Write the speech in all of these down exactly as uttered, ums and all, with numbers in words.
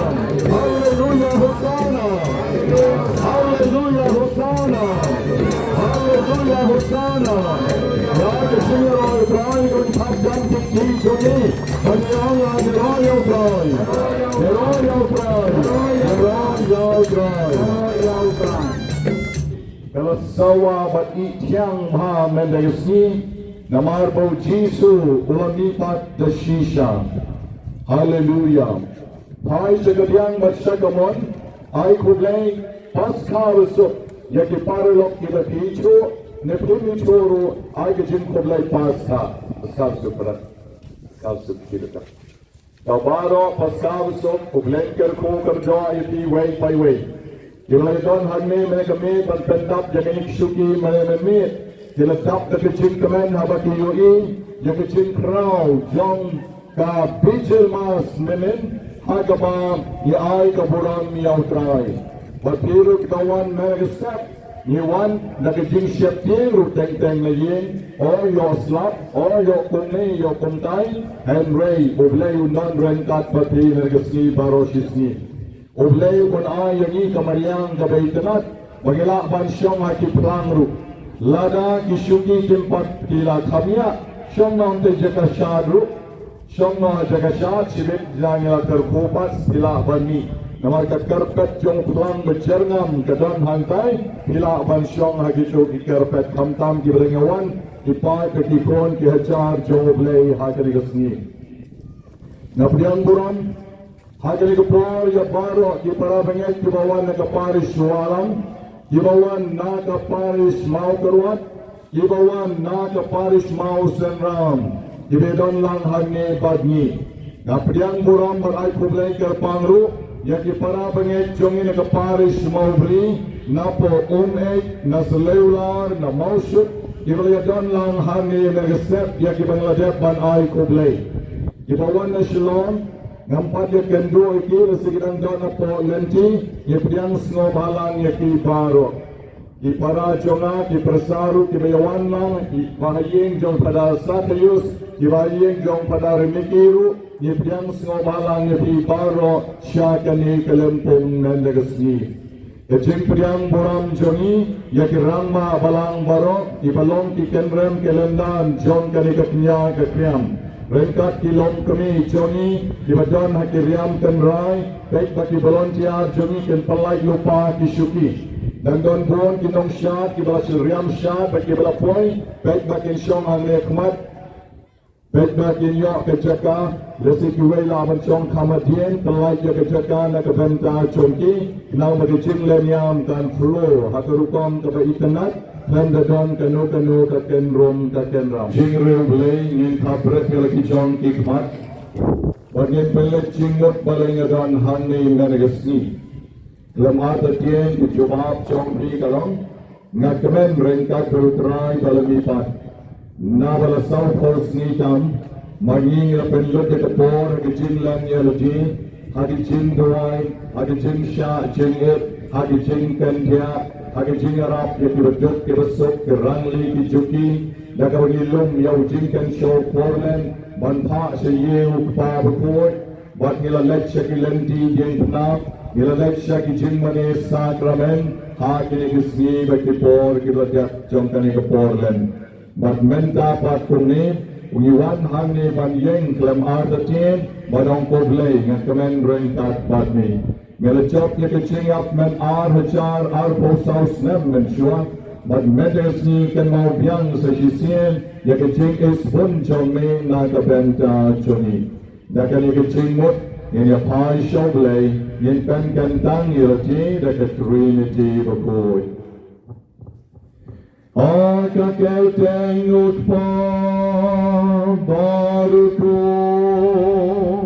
Hallelujah, Hosanna. Hallelujah, Hosanna. Hallelujah, Hosanna. Ïa ka jingïaroh Trai, ka jingthap jam ki jong ngi. Hallelujah, ïaroh ïa U Trai. Ïaroh ïa U Trai. Ïaroh ïa U Trai. Ka la sawa bad ïeit thiang bha mynta ka sngi, namar ba U Jisu u la mihpat da shisha. Haleluya. Phai sha ka diang bad sha ka mon, ai khublei Paskha basuk ïa ki paralok kiba phi ithuh, ne phim ithuh ruh, ai ka jingkhublei Paskha. Paskab suk pyrshah. Paskab suk kita. Ka baroh paskab suk, U Blei kyrkhu kyrdoh ïa phi uwei pa uwei. Kiba la don hangne mynne ka miet ban pyndap ïa kine ki shuki mynne mynmiet. Ki la dap da ka jingkmen haba ki ïohi ïa ka jingkhraw jong ka Bijil Mas mynnin ha kaba ngi ai ka burom ïa U Trai. Bad phi ruh kiba wan na ka step, ngi wan da ka jingsheptieng ruh teng teng na ïing, o ïoh slap, o ïoh kumne ïoh kumtai, hynrei U Blei un don ryngkat bad phi na ka sngi baroh shi sngi. U Blei un ai ïa ngi ka mariang kaba itynnad ba ngi lah ban shong ha ki phlang ruh. Lada ki shuki kim pat ki la kham ïa shong noh ha jaka shad ruh, shong noh ha jaka shad, shibit ïa ngi la kyrkhu pat phi lah ban mih. Namar ka carpet jong phlang ba jyrngam ka don hangtai, phi lah ban shong ha kito ki carpet, khamtam kiba dang ïa wan, ki paid bad ki khun ki hajar jong U Blei ha kane ka sngi. Nga pdiang burom ha kane ka por ïa baroh ki para bangeit kiba wan na ka parish Wallam, kiba wan na ka parish Mawkyrwat, kiba wan na ka parish Mawsynram, kiba don lang hangne bad ngi. Nga pdiang burom bad ai khublei kyrpang ruh ïa ki para bangeit jong ngi na ka parish Mawbri, na Umeit, na Salewlar, na Mawshut, kiba la ïa don lang hangne na ka step ïa kiba nga la dep ban ai khublei. Kiba wan na Shillong, ngam pat ïa kynduh ïa ki, lada ki dang don hapoh lynti, ngi pdiang sngewbha lang ïa ki baroh. Ki para jong nga, ki pyrsa ruh kiba ïa wan lang, ki ba ha ïing jong Phadar Sathaios, ki ba ha ïing jong Phadar Miki ruh, ngi pdiang sngewbha lang ïa phi baroh sha kane ka lympung mynta ka sngi. Ka jingpdiang burom jong ngi ïa ki rangbah balang baroh, kiba long ki kynrem ki lyndan jong kane ka kñia ka kriam. Ryngkat ki longkmie jong ngi kiba don ha ki riam tynrai, peit ba ki volunteer jong ngi kin pynlait lypa ki shuki. Dang don bun ki nongshad kiba la shim riam shad bad kiba la poi, peit ba kin shong hangne khmat. Peit ba kin ïoh ka jaka, lehse kiwei lah ban shong kham hadien, pynlait ïa ka jaka na ka bynta jong ki, namar ba ka jinglen ïam kan flow ha ka rukom kaba itynnad, khlem da don kano kano ka kynrum ka kynram. Jingriewblei Blei, ngin thap bret ïa la ki jong ki khmat. Bad ngin pynleit jingmut ba la ngi don hangne mynta ka sngi. Khlem artatien ka jubab jong phi ka long, nga kmen ryngkat bad U Trai ba la mih pat. Naba la sawphew sngi tam, ma ngi ngi la pynlut ïa ka por ha ka jinglen ïa lade, ha ka jingduwai, ha ka jingshah jingit, ha ka jingkyndiah, ha ka jingïarap ïa kiba duk kiba suk, ki rangli ki juki, da kaba ngi lum ïa u jingkynshew porleng ban phah sha ïing U Kpa bakhuid, bad ngi la leit sha ki lynti diengphna, ngi la leit sha ki jingmane sakramen, ha kine ki sngi bad ki por kiba la dep jong kane ka porleng. Bad mynta pat kumne, ngi wan hangne ban ïeng khlem artatien, bad ong ko Blei, nga kmen ryngkat bad me. Me la jop ïa ka jingïap mynta ar hajar arphew saw snem mynshuwa, bad mynta ka sngi kynmaw biang sa shisien ïa ka jingïaisbun jong me na ka bynta jong ngi. Da kane ka jingmut, ngin ïa phai sha U Blei, ngin pynkyntang ïa lade da ka Trinity bakhuid. Ha ka kyrteng U Kpa, bad U Khun,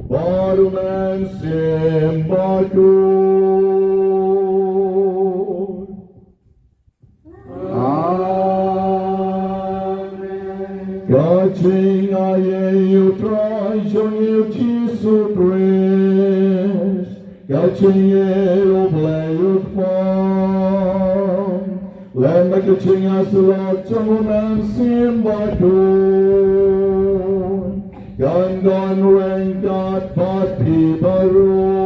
bad U Mynsiem Bakhuid. Amen. Ka jingaiei U Trai jong ngi U Jisu Khrist, ka jingïeit U Blei U Kpa, lem bad ka jingïasyllok jong U Mynsiem Bakhuid, kan don ryngkat bad phi baroh.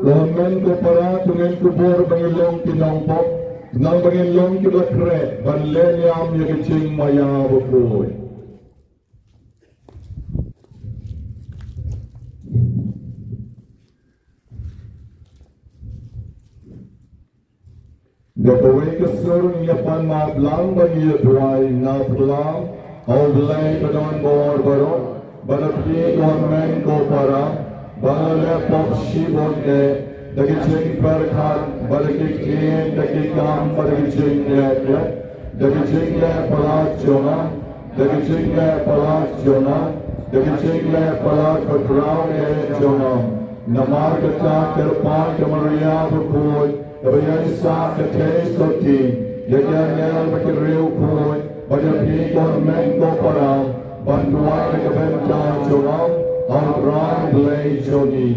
Ko hynmen ko para, to ngin kubur ba ngin long ki nongpop, nang ba ngin long kiba la khreh ban len ïam ïa ka jingmaïa bakhuid. Da kawei ka sur ngi ïa pan map lang ba ngi ïa duwai, nga pyrshang, O Blei ba don bor baroh, ba da plie ko hynmen ko para ba la leh pop shibun eh, Da ki jingpyrkhat bad da ki ktien, da ki kam bad da ki jingleh, da ki jingleh palat jong nga, da ki jingleh palat jong nga, da ki jingleh palat ba khraw eh jong nga. Namar kata kyrpad ïa ka Maria bakhuid, kaba ïaisah ka theisotti, ïa ki angel bad ki riewkhuid, bad ïa phi ko hynmen ko para, ban duwai na ka bynta jong nga ha U Trai Blei jong ngi.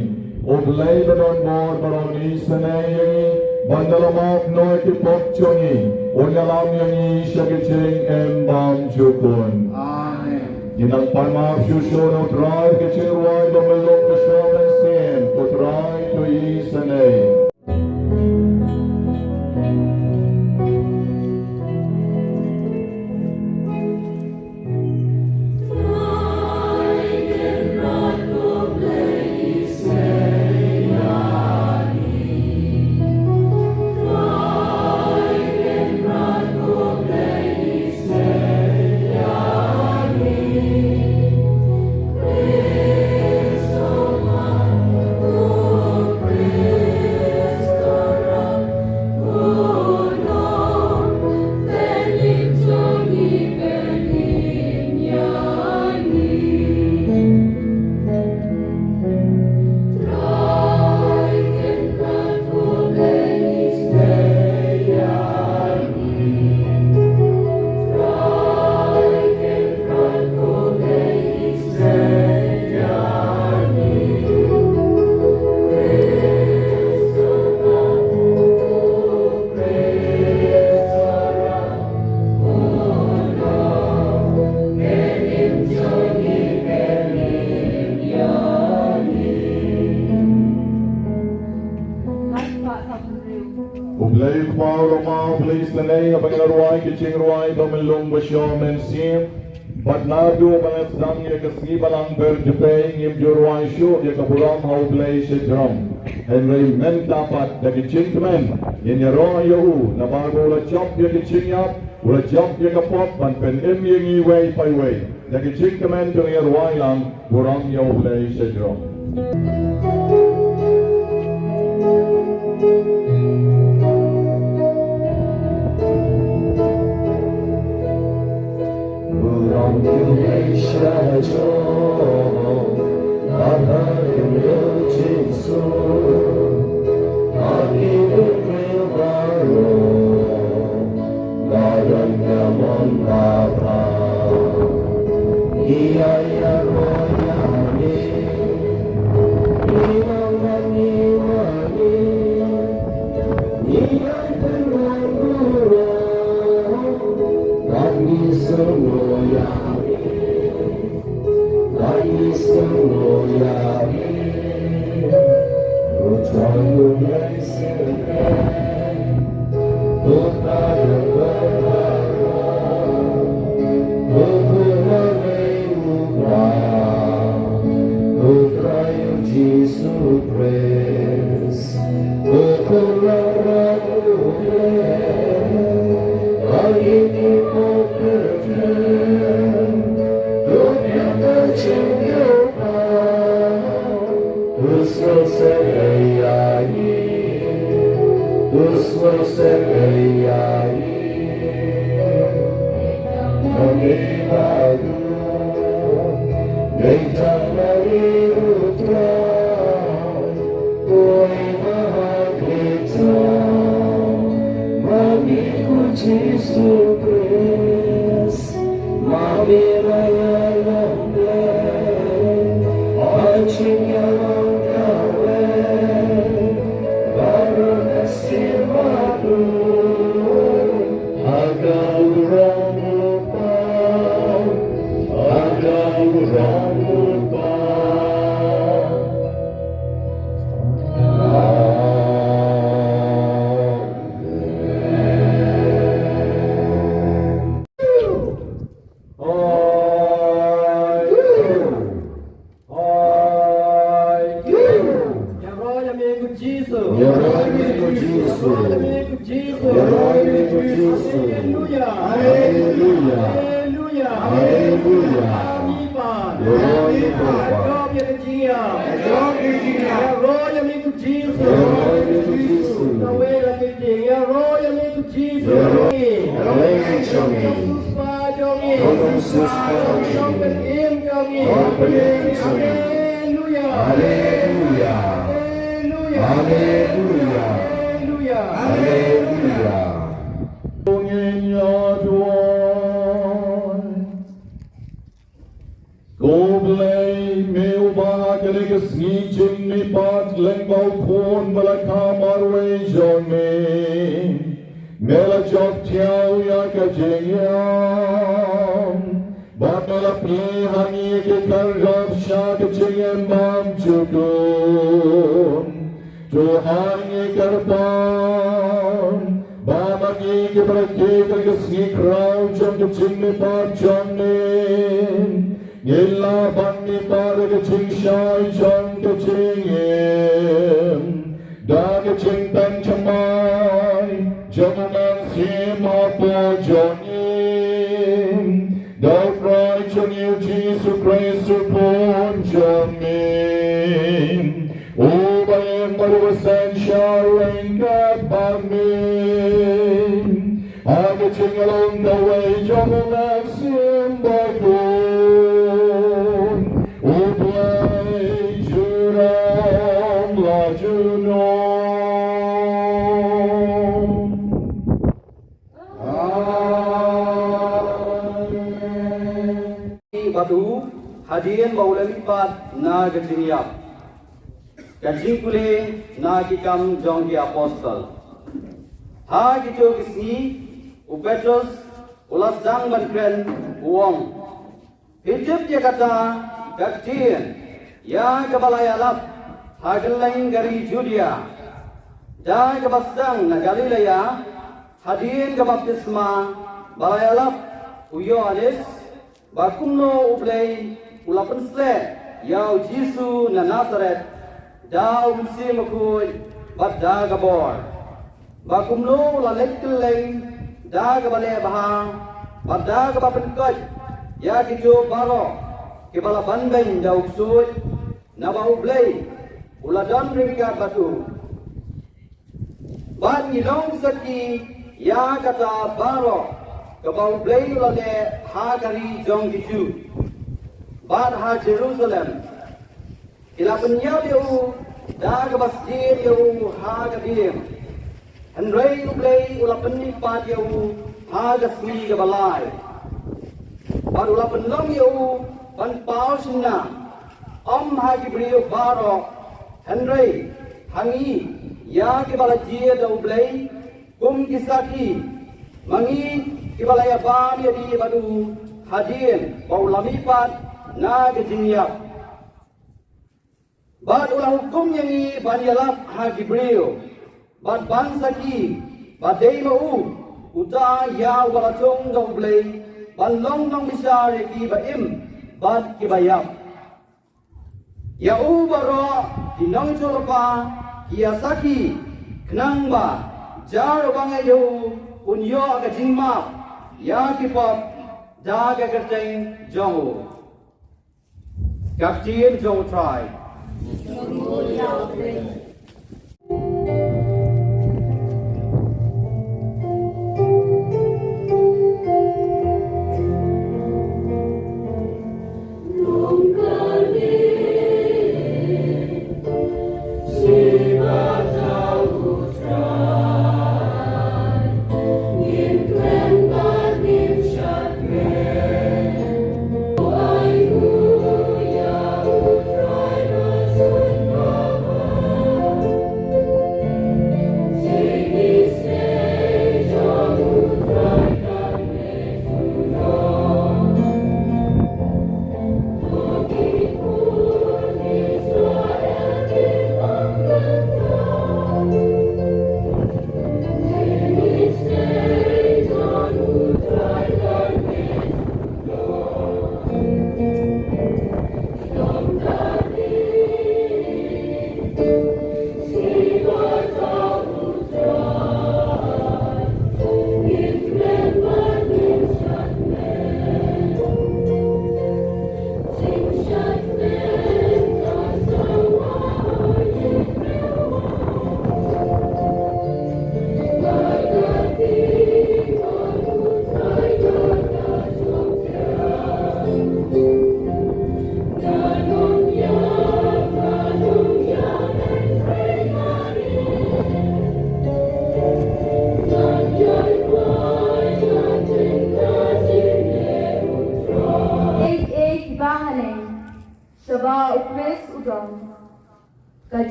U Blei ba don bor, ba long isynei ïa ngi, ban da la map noh ïa ki pop jong ngi, un ïalam ïa ngi sha ka jingim bymjukut. Amen. Ngin nang pan map shuh shuh na U Trai ha ka jingrwai ba mluk ba shong mynsiem, ko Trai to isynei. U Blei u Kpa u long ma U Blei isynei, haba ngi la rwai ka jingrwai ba mluk ba shong mynsiem. Bad naduh ba la sdang ïa ka sngi Balang Ber Jpei ngim ju rwai shuh ïa ka burom ha U Blei shajrong. Hynrei mynta pat da ka jingkmen ngin ïaroh ïa u, namar ba u la jop ïa ka jingïap, u la jop ïa ka pop ban pynim ïa ngi iwei pa iwei. Da ka jingkmen to ngin ïa rwai lang, burom ïa U Blei shajrong. Burom ïa U Blei shajrong, ba ha ïing jong U Jisu, ha ki briew baroh, ba don ka mon kaba ïa ïa roh ïa ngi. Ngi wan ngi wan ngi, ngi ïa pynlong burom, ba ngi sngew ïa ngi, ba ngi sngew ïa ngi. U Trai u Blei Jisu Khrist, ma me la ïalong beit, ha jingïalong kawei, baroh ka sien baroh, ha ka burom u Kpa, ha ka burom u Kpa. Ïaroh ïa me ko Jisu. Ïaroh ïa me ko Jisu. Ïaroh ïa me ko Jisu. Haleluya. Haleluya. Haleluya. Haleluya. Ïaroh ïa me ko Kpa. Ïaroh ïa me ko Jisu. Ïaroh ïa me ko Jisu. Kawei la ka ktien, ïaroh ïa me ko Jisu. Ïaroh ïa me ko Jisu. Jong u Kpa jong ngi. Jong u Kpa jong ngi. Jong u Mynsiem jong ngi. Jong u Mynsiem jong ngi. Haleluia. Haleluia. Haleluia. Haleluia. Haleluia. Ngin ïa duwai. Ko Blei, me uba ha kane ka sngi jingmihpat lyngba u Khun ba la kha marwei jong me, me la jop thiaw ïa ka jingïap, bad me la plie ha ngi ki kynrap sha ka jingim bymjukut. To ha ngi kyrpad ba ma ngi kiba rakhe ïa ka sngi khraw jong ka jingmihpat jong me, ngin lah ban mihpat ïa ka jingshai jong ka jingim da ka jingpynthymmai jong u Mynsiem Bakhuid jong ngi. Da u Trai jong ngi u Jisu Khrist u Khun jong me, uba im bad uba synshar ryngkat bad me ha ka jinglong kawei jong u Mynsiem Bakhuid, U Blei junom la junom. Amen. Bad u, hadien ba u la mihpat na ka jingïap. Ka jingpule na Ki Kam jong ki Apostol. Ha kito ki sngi, u Petros u la sdang ban kren, u ong: Phi tip ïa kata ka ktien, ïa kaba la ïalap ha kylleng ka ri Judia, da kaba sdang na Galilea, hadien ka baptisma ba la ïalap u Ïoannis, ba kumno U Blei u la pynsleh ïa u Jisu na Nasaret da u Mynsiem Bakhuid bad da ka bor, ba kumno u la leit kylleng da kaba leh bha bad da kaba pynkoit ïa kito baroh kiba la banbeiñ da u ksuid, naba U Blei u la don ryngkat bad u. Bad ngi long sakhi ïa kata baroh kaba U Blei u la leh ha ka ri jong ki Jiw bad ha Jerusalem. Ki la pynïap ïa u da kaba sdier ïa u ha ka dieng. Hynrei U Blei u la pynmihpat ïa u ha ka sngi kaba lai. Bad u la pynlong ïa u ban paw shynna, ym ha ki briew baroh, hynrei ha ngi, ïa kiba la jia da U Blei kum ki sakhi, ma ngi kiba la ïabam ïadie bad u hadien ba u la mihpat na ka jingïap. Bad u la hukum ïa ngi ban ïalap ha ki briew, bad ban sakhi ba dei ma u, uta ïa uba la thung da U Blei ban long nongbishar ïa kiba im bad kiba ïap. Ïa u baroh ki nongïathuhlypa ki ïasakhi, khnang ba jar uba ngeit ïa u un ïoh ka jingmap ïa ki pop da ka kyrteng jong u. Ka ktien jong U Trai.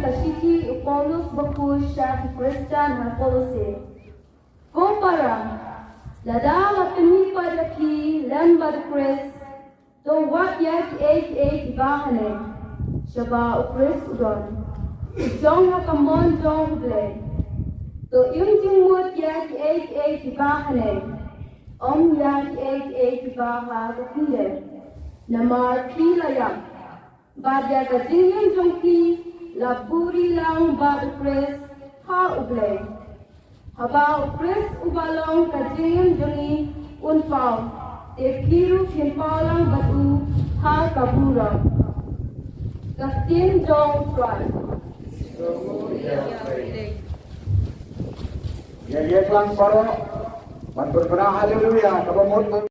Ka shithi u Paulus bakhuid sha ki Khristan ha Kolose. Ko para, lada la pynmih pat ïa phi lem bad u Khrist, to wad ïa kiei kiei kiba ha neng, shaba u Khrist u don, u shong ha ka mon jong u Blei. To im jingmut ïa kiei kiei kiba ha neng, ym ïa kiei kiei kiba ha ka khyndew. Namar phi la ïap, bad ïa ka jingim jong phi la buhrieh lang bad u Khrist ha u Blei. Haba u Khrist uba long ka jingim jong ngi un paw, te phi ruh phin paw lang bad u ha ka burom. Ka ktien jong u Trai. Ïa ïa klang baroh. Ban pynbna haleluya kaba mut.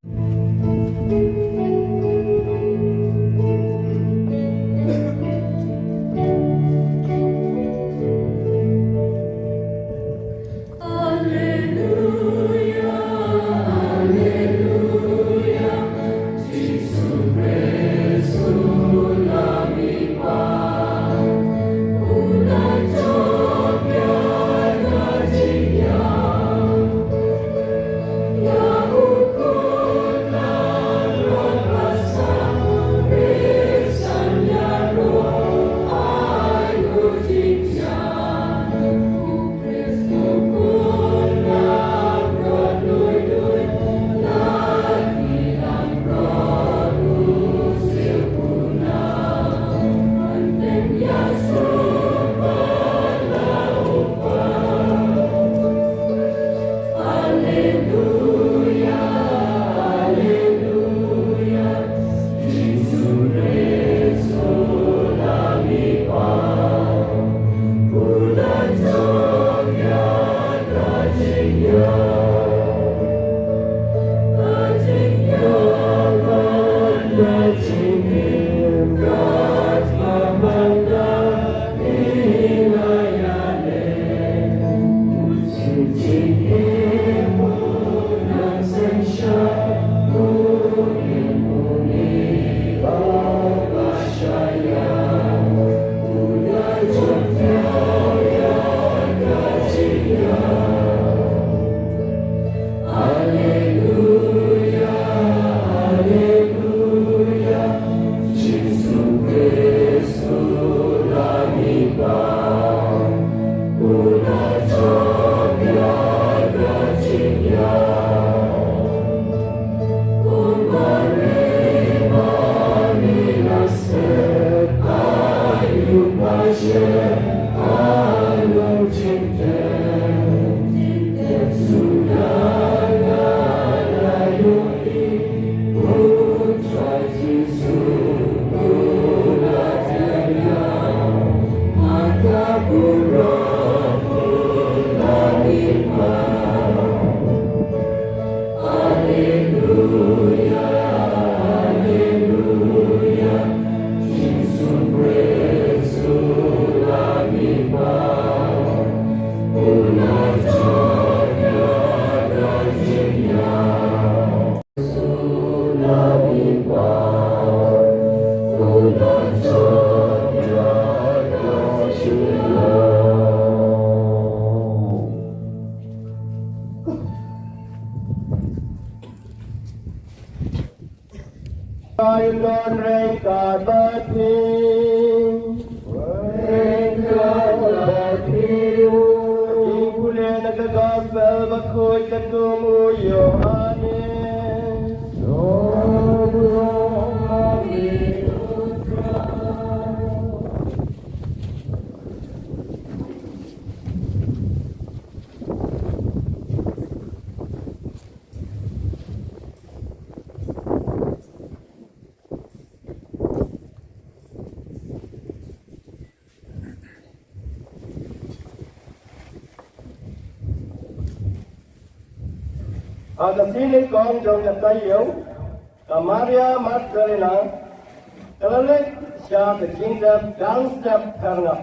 Ai don reng ka ba ti. Reng ka ba ti. Ki pule na ka gospel ba khuid ka tum u Yohanes. Ha ka sngi nyngkong jong ka taïew, ka Maria Magdalena ka la leit sha ka jingdep dang step phyrngat.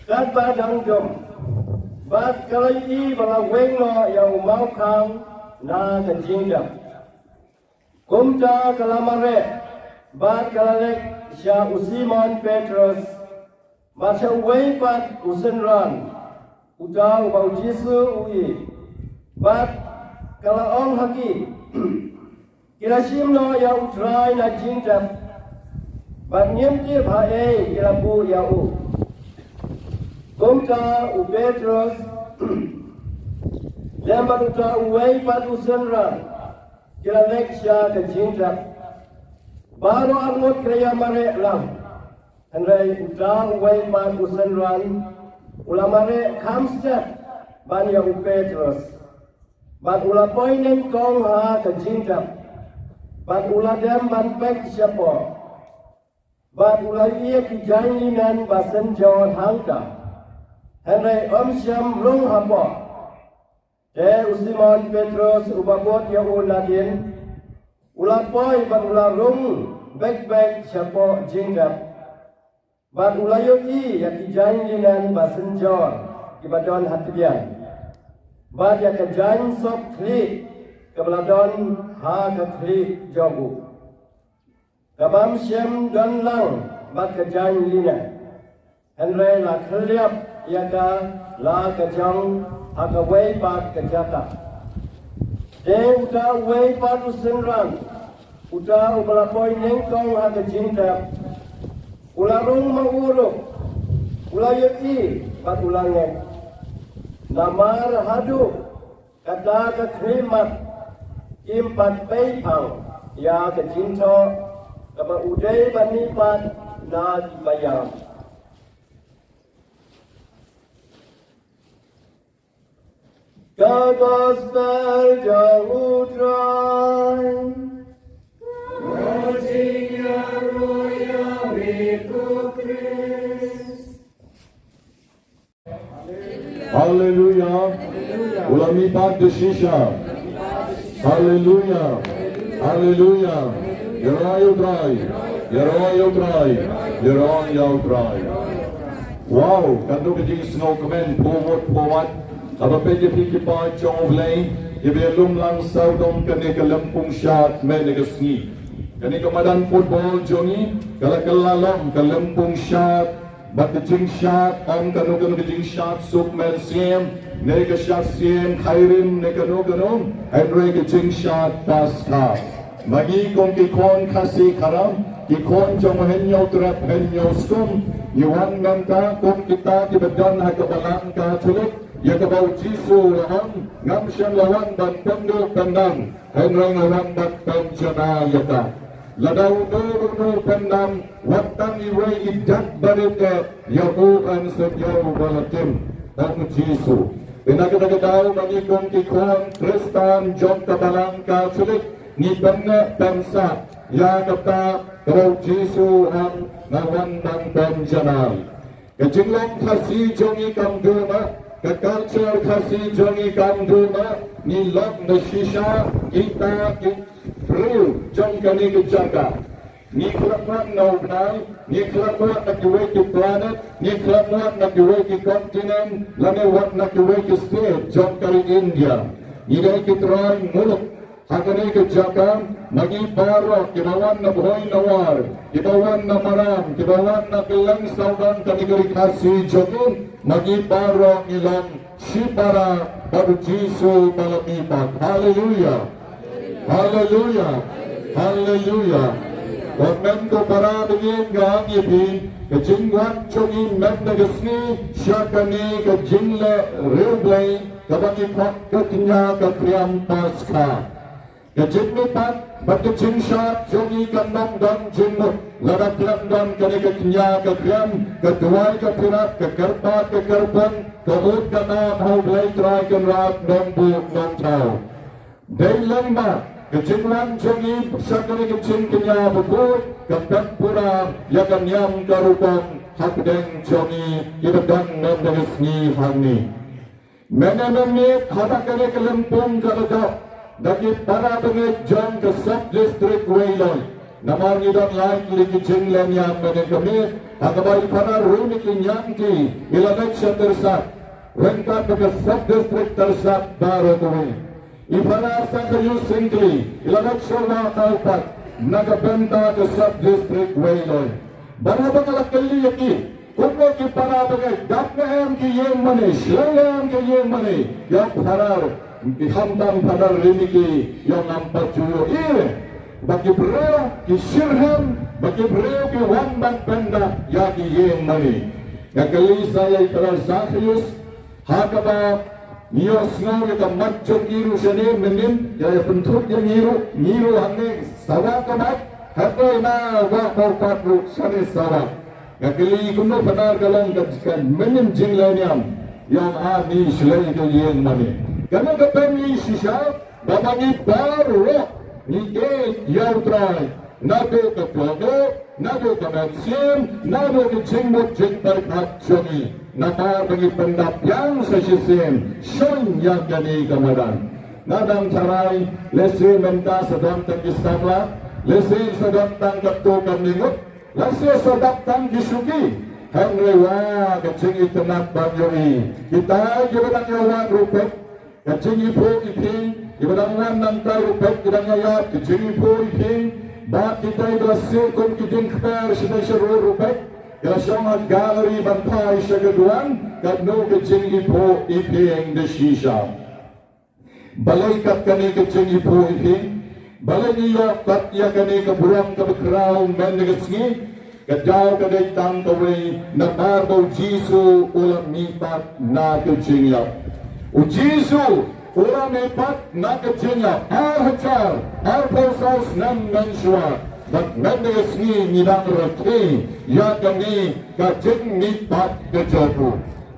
Katba dang jum, bad ka la ïohi ba la weng noh ïa u mawkhang na ka jingdep. Kumta ka la mareh bad ka la leit sha u Simon Petros Bad sha uwei pat u synran, uta uba u Jisu u ïeit. Bad ka la ong ha ki, ki la shim noh ïa U Trai na jingtep, bad ngim tip haei ki la buh ïa u. Kumta u Petros lem bad uta uwei pat u synran ki la leit sha ka jingtep. Baroh arngut ki la ïa mareh lang. Hynrei uta uwei pat u synran u la mareh kham stet ban ïa u Petros. Bad u la poi nyngkong ha ka jingtep. Bad u la dem ban peit shapoh. Bad u la ïohi ïa ki jaiñ linen ba synjor hangta. Hynrei um shym rung hapoh. Te u Simon Petros uba bud ïa u nadien, u la poi bad u la rung beit beit shapoh jingtep. Bad u la ïohi ïa ki jaiñ linen ba synjor kiba don ha tbian. Bad ïa ka jaiñ sop khlieh kaba la don ha ka khlieh jong u. Ka bym shym don lang bad ka jaiñ linen. Hynrei la khylliap ïa ka la ka jong ha kawei pat ka jaka. Te uta uwei pat u synran, uta uba la poi nyngkong ha ka jingtep, u la rung ma u ruh, u la ïohi bad u la ngeit. Namar haduh kata ka khlieh mat kim pat pei phang ïa ka jingthoh kaba u dei ban mihpat na ki baïap. Ka gospel jong U Trai. Haleluya. U la mihpat da shisha. Haleluya. Haleluya. Ïaroh ïa U Trai. Ïaroh ïa U Trai. Ïaroh ïa U Trai. Wow, katno ka jingsngewkmen, pyrshah pyrshah. Haba peit ïa phi ki paid jong U Blei, kiba ïalum lang sawdong kane ka lympung shad mynne ka sngi. Kane ka madan football jong ngi, ka la kylla long ka lympung shad, bad ka jingshad, ym kano kano ka jingshad suk mynsiem, ne ka shad siem, khairim, ne kano kano, hynrei ka jingshad Paskha. Ma ngi kum ki khun Khasi Kharam, ki khun jong u Hynñiewtrep Hynñiewskum, ngi wan mynta kum kita kiba don ha ka Balang Katholik, ïa kaba U Jisu u la ong, ngam shym la wan ban pynduh pyndam, hynrei nga wan ban pynjanai ïa ka. Lada uno uno u pyndam, wat tang iwei i dak barit eh, ïa u yn sa ïoh ba la tim, ong U Jisu. Te na kata ka daw ma ngi kum ki khun Khristan jong ka Balang Katholik, ngi pynneh pynsah ïa kata kaba U Jisu u ong, nga wan ban pynjanai. Ka jinglong Khasi jong ngi kam duna, ka culture Khasi jong ngi kam duna, ngi long da shisha kita ki briew jong kane ka jaka. Ngi khlem wad na u bnai, ngi khlem wad na kiwei ki planet, ngi khlem wad na kiwei ki continent, lane wad na kiwei ki state jong ka ri India. Ngi dei ki trai muluk. Ha kane ka jaka, ma ngi baroh kiba wan na bhoi na war, kiba wan na maram, kiba wan na kylleng sawdong kane ka ri Khasi jong ngi, ma ngi baroh ngi long shipara bad U Jisu ba la mihpat. Haleluya. Haleluya. Haleluya. Ko hynmen ko para, ba ngi ïa ngi phi, ka jingwan jong ngi mynta ka sngi sha kane ka jingleh riewblei, kaba ngi khot ka kñia ka kriam Paskha. Ka jingmihpat bad ka jingshad jong ngi kan ym don jingmut lada khlem don kane ka kñia ka kriam, ka duwai ka phirat, ka kyrpad ka kyrpang, ka ud ka nam ha U Blei Trai Kynrad Nongbuh Nongthaw. Dei lyngba ka jingwan jong ngi sha kane ka jingkñia bakhuid, ka pynpura ïa ka niam ka rukom hapdeng jong ngi kiba don mynta ka sngi hangne. Mynne mynmiet haba kane ka lympung ka la dap da ki para bangeit jong ka Sub District Weiloi. Namar ngi don lai tylli ki jingleh niam mynne ka miet, ha kaba i para Runi ki niam ki i la leit sha Tyrsad, ryngkat bad ka Sub District Tyrsad baroh kawei. I para Sangkhayu Syngkli i la leit sha Wah Kawpat na ka bynta ka Sub District Weiloi. Bad haba nga la kylli ïa ki, Kumno ki para ba ngeit, dap ne em ki ïing mane, shlei ne em ki ïing mane, ïa u Phadar, ki khamtam Phadar Rimiki, ïa ngam pat ju ïohi re. Ba ki briew ki shitrhem, ba ki briew ki wan ban pyndap ïa ki ïing mane. Nga kylli sa ïa i Phadar Zacharias, ha kaba ngi ïohsngew ïa ka mat jong ki ruh shane mynnin, ïa, ïa pynthut ïa ngi ruh, ngi ruh hangne sawa ka mat, hynrei na wah Mawpat ruh shane sawa. Nga kylli kumno Phadar, ka long ka, ka mynnin jingleh niam, ïa nga, ngi shlei ka ïing mane. Kane ka pynlong shisha ba ma ngi baroh ngi ïeit ïa U Trai, naduh ka khlong, naduh ka mynsiem, naduh ka jingmut jingpyrkhat jong ngi. Namar ba ngi pyndap biang sa shisien, shon ïa kane ka madan. Nga dang tharai, lehse mynta sa don tang ki samla, lehse sa don tang katto katne ngut, lehse sa don tang ki shuki. Hynrei wat ka jingitynnad ban ïohi. Kita kiba dang ïa wan ruh peit, ka jingïaphuh ïaphieng, kiba dang wan nangta ruh peit, ki dang ïa ïap, ka jingïaphuh ïaphieng, bad kita kiba la siew kum ki jingkper sha dei sha ruh ruh peit, ki la shong ha gallery ban phai sha ka duwan, katno ka jingïaphuh ïaphieng da shisha. Balei kat kane ka jingïaphuh ïaphieng? Balei ngi ïoh kat ïa kane ka burom kaba khraw mynta ka sngi? Ka daw ka dei tang kawei, namar ba U Jisu u la mihpat na ka jingïap. U Jisu u la mihpat na ka jingïap. Ar hajar arphew saw snem mynshuwa, bad mynta ka sngi ngi dang rakhe ïa kane ka jingmihpat ka jong u.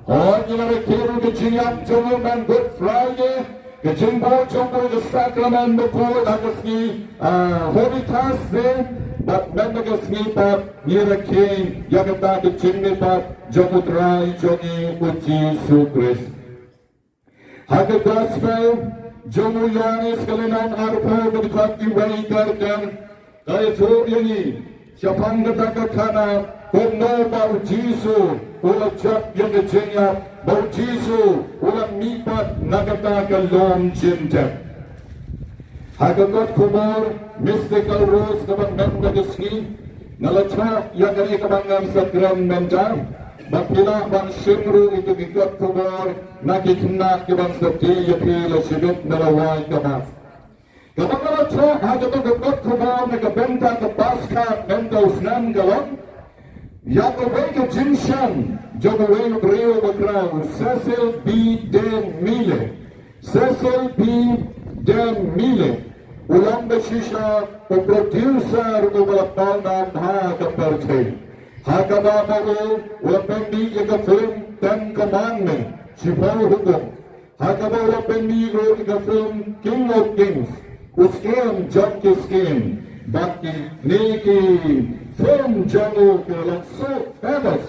Hooid, ngi la rakhe ruh ka jingïap jong u man Good Friday, ka jingbuh jong u ka sakramen bakhuid, ha ka sngi, ah, Holy Thursday, bad mynta ka sngi pat ngi rakhe ïa kata ka jingmihpat jong U Trai jong ngi U Jisu Khrist. Ha ka Gospel jong u Ïoannis ka lynnong arphew ka dkhot wei, ka dkhot ka ïathuh ïa ngi shaphang kata ka khana, kumno ba U Jisu u la jop ïa ka jingïap, ba U Jisu u la mihpat na kata ka lum jingtep. Ha ka kot khubor Mystical Rose kaba mynta ka sngi, nga la thoh ïa kane kaba ngan sa kren mynta, ba phi lah ban shim ruh ïa ki kot khubor na ki khynnah kiban sa die ïa phi la shibit na la wai ka Mass. Kaba nga la thoh ha kata ka kot khubor na ka bynta ka Paskha mynta u snem ka long ïa kawei ka jingshang jong kawei u briew bakhraw, Cecil B. DeMille. Cecil B. DeMille u long ba shisha u producer uba la pawnam ha ka pyrthei. Ha kaba ma u u la pynmih ïa ka film Ten Commandments, Shiphew Hukum. Ha kaba u la pynmih ruh ïa ka film King of Kings, U Syiem jong ki Syiem. Bad kine ki film jong u ki la long so famous.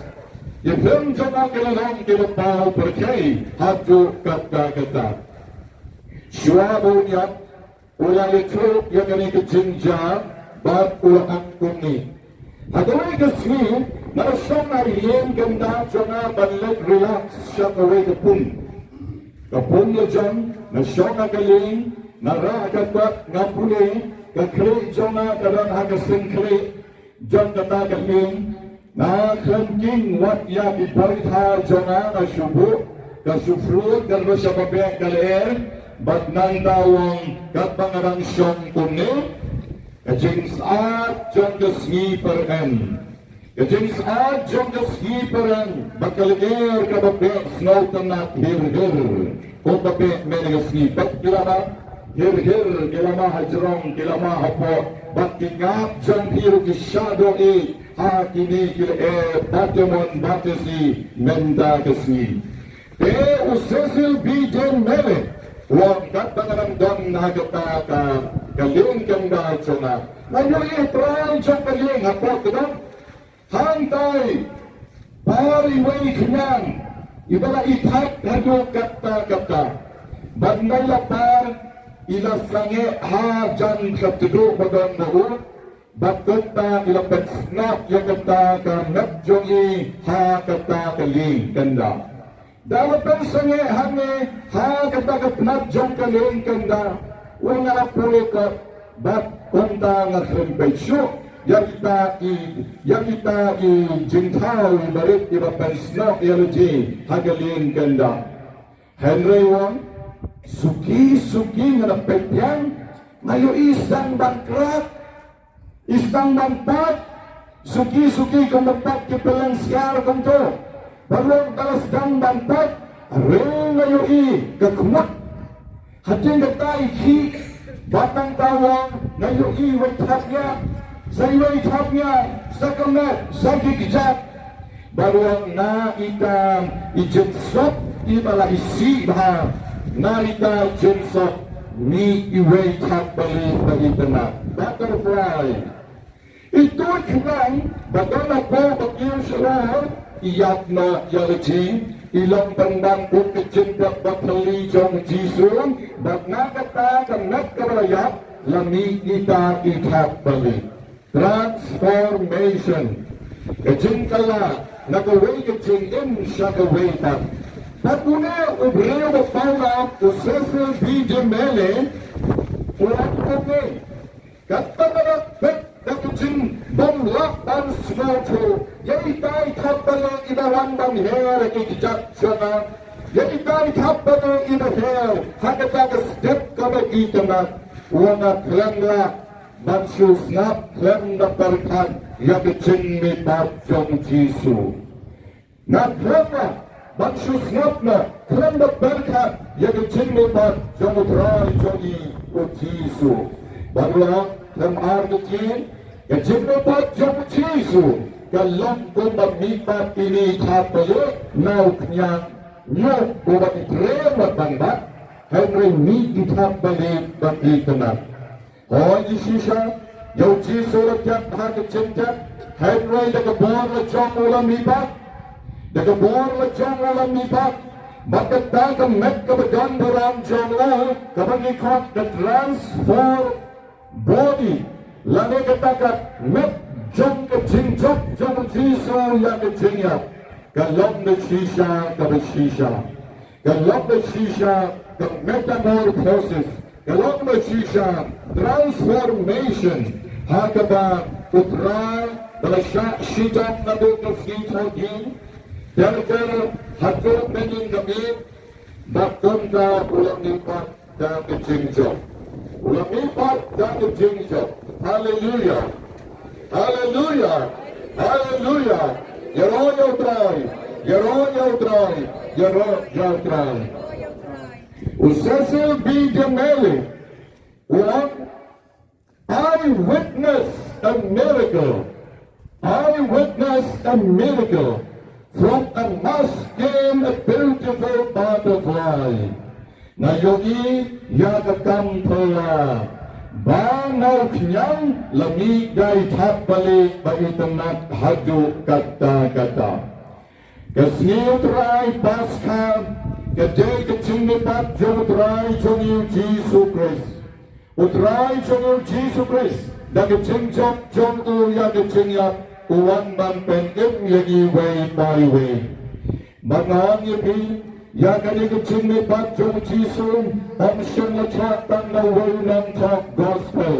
Ki film jong u ki la long kiba paw pyrthei haduh katta katta. Shuwa ba un ïap, u la ïathuh ïa kane ka jingjia bad u la ong kumne: Ha kawei ka sngi nga la shong ha ïing kynda jong nga ban leit relax sha kawei ka pung. Ka pung la jan, nga shong ha ka lieng, nga rah ka kot, nga pule, ka khlieh jong nga ka don ha ka seng khlieh jong kata ka lieng. Nga khlem king wat ïa ki bor thaw jong nga, nga shu buh, ka shu phrut, ka ruh sha ba beh ka lyer. Bad nangta u ong, katba nga dang shong kumne, ka jingsyaid jong ka sngi pyrem, ka jingsyaid jong ka sngi pyrem, bad ka lyer kaba beh sngewtynnat hir hir. Kumba beh mynta ka sngi, bad ki la mad hir hir, ki la mad hajrong, ki la mad hapoh, bad ki ngap jong phi ruh ki shah doh ïeit ha kine ki lyer, bad ki mon bad ki si mynta ka sngi. Te u Cecil B. DeMille u ong, katba nga dang don ha kata ka, ka lieng kynda jong nga, nga ïohi u trai jong ka lieng hapoh ka dong. Hangtai par iwei i khñiang iba la ithait haduh katta katta. Bad ynda i la par, i la sangeh hajan ka tdong ba don ma u. Bad kumta i la pynsnoh ïa kata ka met jong i ha kata ka lieng kynda. Da la pynsangeh hangne ha kata ka tnat jong ka lieng kynda, u ong nga la pule kot, bad kumta nga khlem peit shuh. ïa kita i, ïa kita i jingthaw i barit iba pynsnoh ïa lade ha ka lieng kynda. Hynrei u ong, suki suki nga da peit biang, nga ïohi sdang ban krak, i sdang ban pat, suki suki kumba pat ki pylleng siar kumto. Bad u ong, ba la sdang ban pat, hynrei nga ïohi ka khmut. Hadien kata i khih, bad nangta u ong, nga ïohi iwei i thap ngiah, sa iwei i thap ngiah, sa ka met, sa ki kjat. Bad u ong, na ita i jingsuk iba la isih bha, na ita i jingsuk, mih iwei i thap balieh ba itynnad. Butterfly. Ito i khnang ba don hapoh ba kiew sha u, i ïap noh ïa lade, i long pynban kum ka jingtep ba thylli jong u Jisu, bad na kata ka met kaba la ïap, la mih ita i thap balieh. Transformation. Ka jingkylla na kawei ka jingim sha kawei pat. Bad une u briew ba pawnam, u Cecil B. DeMille, u ong kumne: Katba nga la peit da ka jingbymlah ban sngewthuh ïa ita i thap balieh iba wan ban her ha ki kjat jong nga, ïa ita i thap balieh iba her ha kata ka step kaba itynnad, u ong, nga khlem lah ban shu sngap khlem da pyrkhat ïa ka jingmihpat jong u Jisu. Nga khlem lah ban shu sngap noh khlem da pyrkhat ïa ka jingmihpat jong u Trai jong ngi u Jisu. Bad u ong, khlem artatien, ka jingmihpat jong u Jisu ka long kumba mihpat ine i thap balieh na u khñiang, ñiuh uba i trei bad ban bat, hynrei mih i thap balieh ba itynnad. Hooid, shisha ïa u Jisu la tep ha ka jingtep, hynrei da ka bor la jong u la mihpat. Da ka bor la jong u la mihpat. Bad kata ka met kaba don burom jong u, kaba ngi khot ka transformed body, lane kata ka met jong ka jingjop jong u Jisu ïa ka jingïap, ka long da shisha kaba shisha. Ka long da shisha ka metamorphosis, ka long da shisha transformation, ha kaba u Trai ba la shah shitom naduh ka sngi Thohdieng, ter ter haduh mynnin ka miet, bad kumta u la mihpat da ka jingjop. U la mihpat da ka jingjop. Haleluya. Haleluya. Haleluya. Ïaroh ïa u Trai. Ïaroh ïa u Trai. Ïaroh ïa u Trai. U Cecil B. DeMille u ong, I witnessed a miracle. I witnessed a miracle. From a mask came a beautiful butterfly. Nga ïohi ïa ka kam phylla, ba na u khñiang la mih da i thap balieh ba itynnad haduh katta katta. Ka sngi u Trai Paskha ka dei ka jingmihpat jong u Trai jong ngi u Jisu Khrist. U Trai jong ngi u Jisu Khrist, da ka jingjop jong u ïa ka jingïap, u wan ban pynim ïa ngi iwei pa iwei. Bad nga ong ïa phi, ïa kane ka jingmihpat jong u Jisu ym shym la thoh tang na uwei u nongthoh gospel.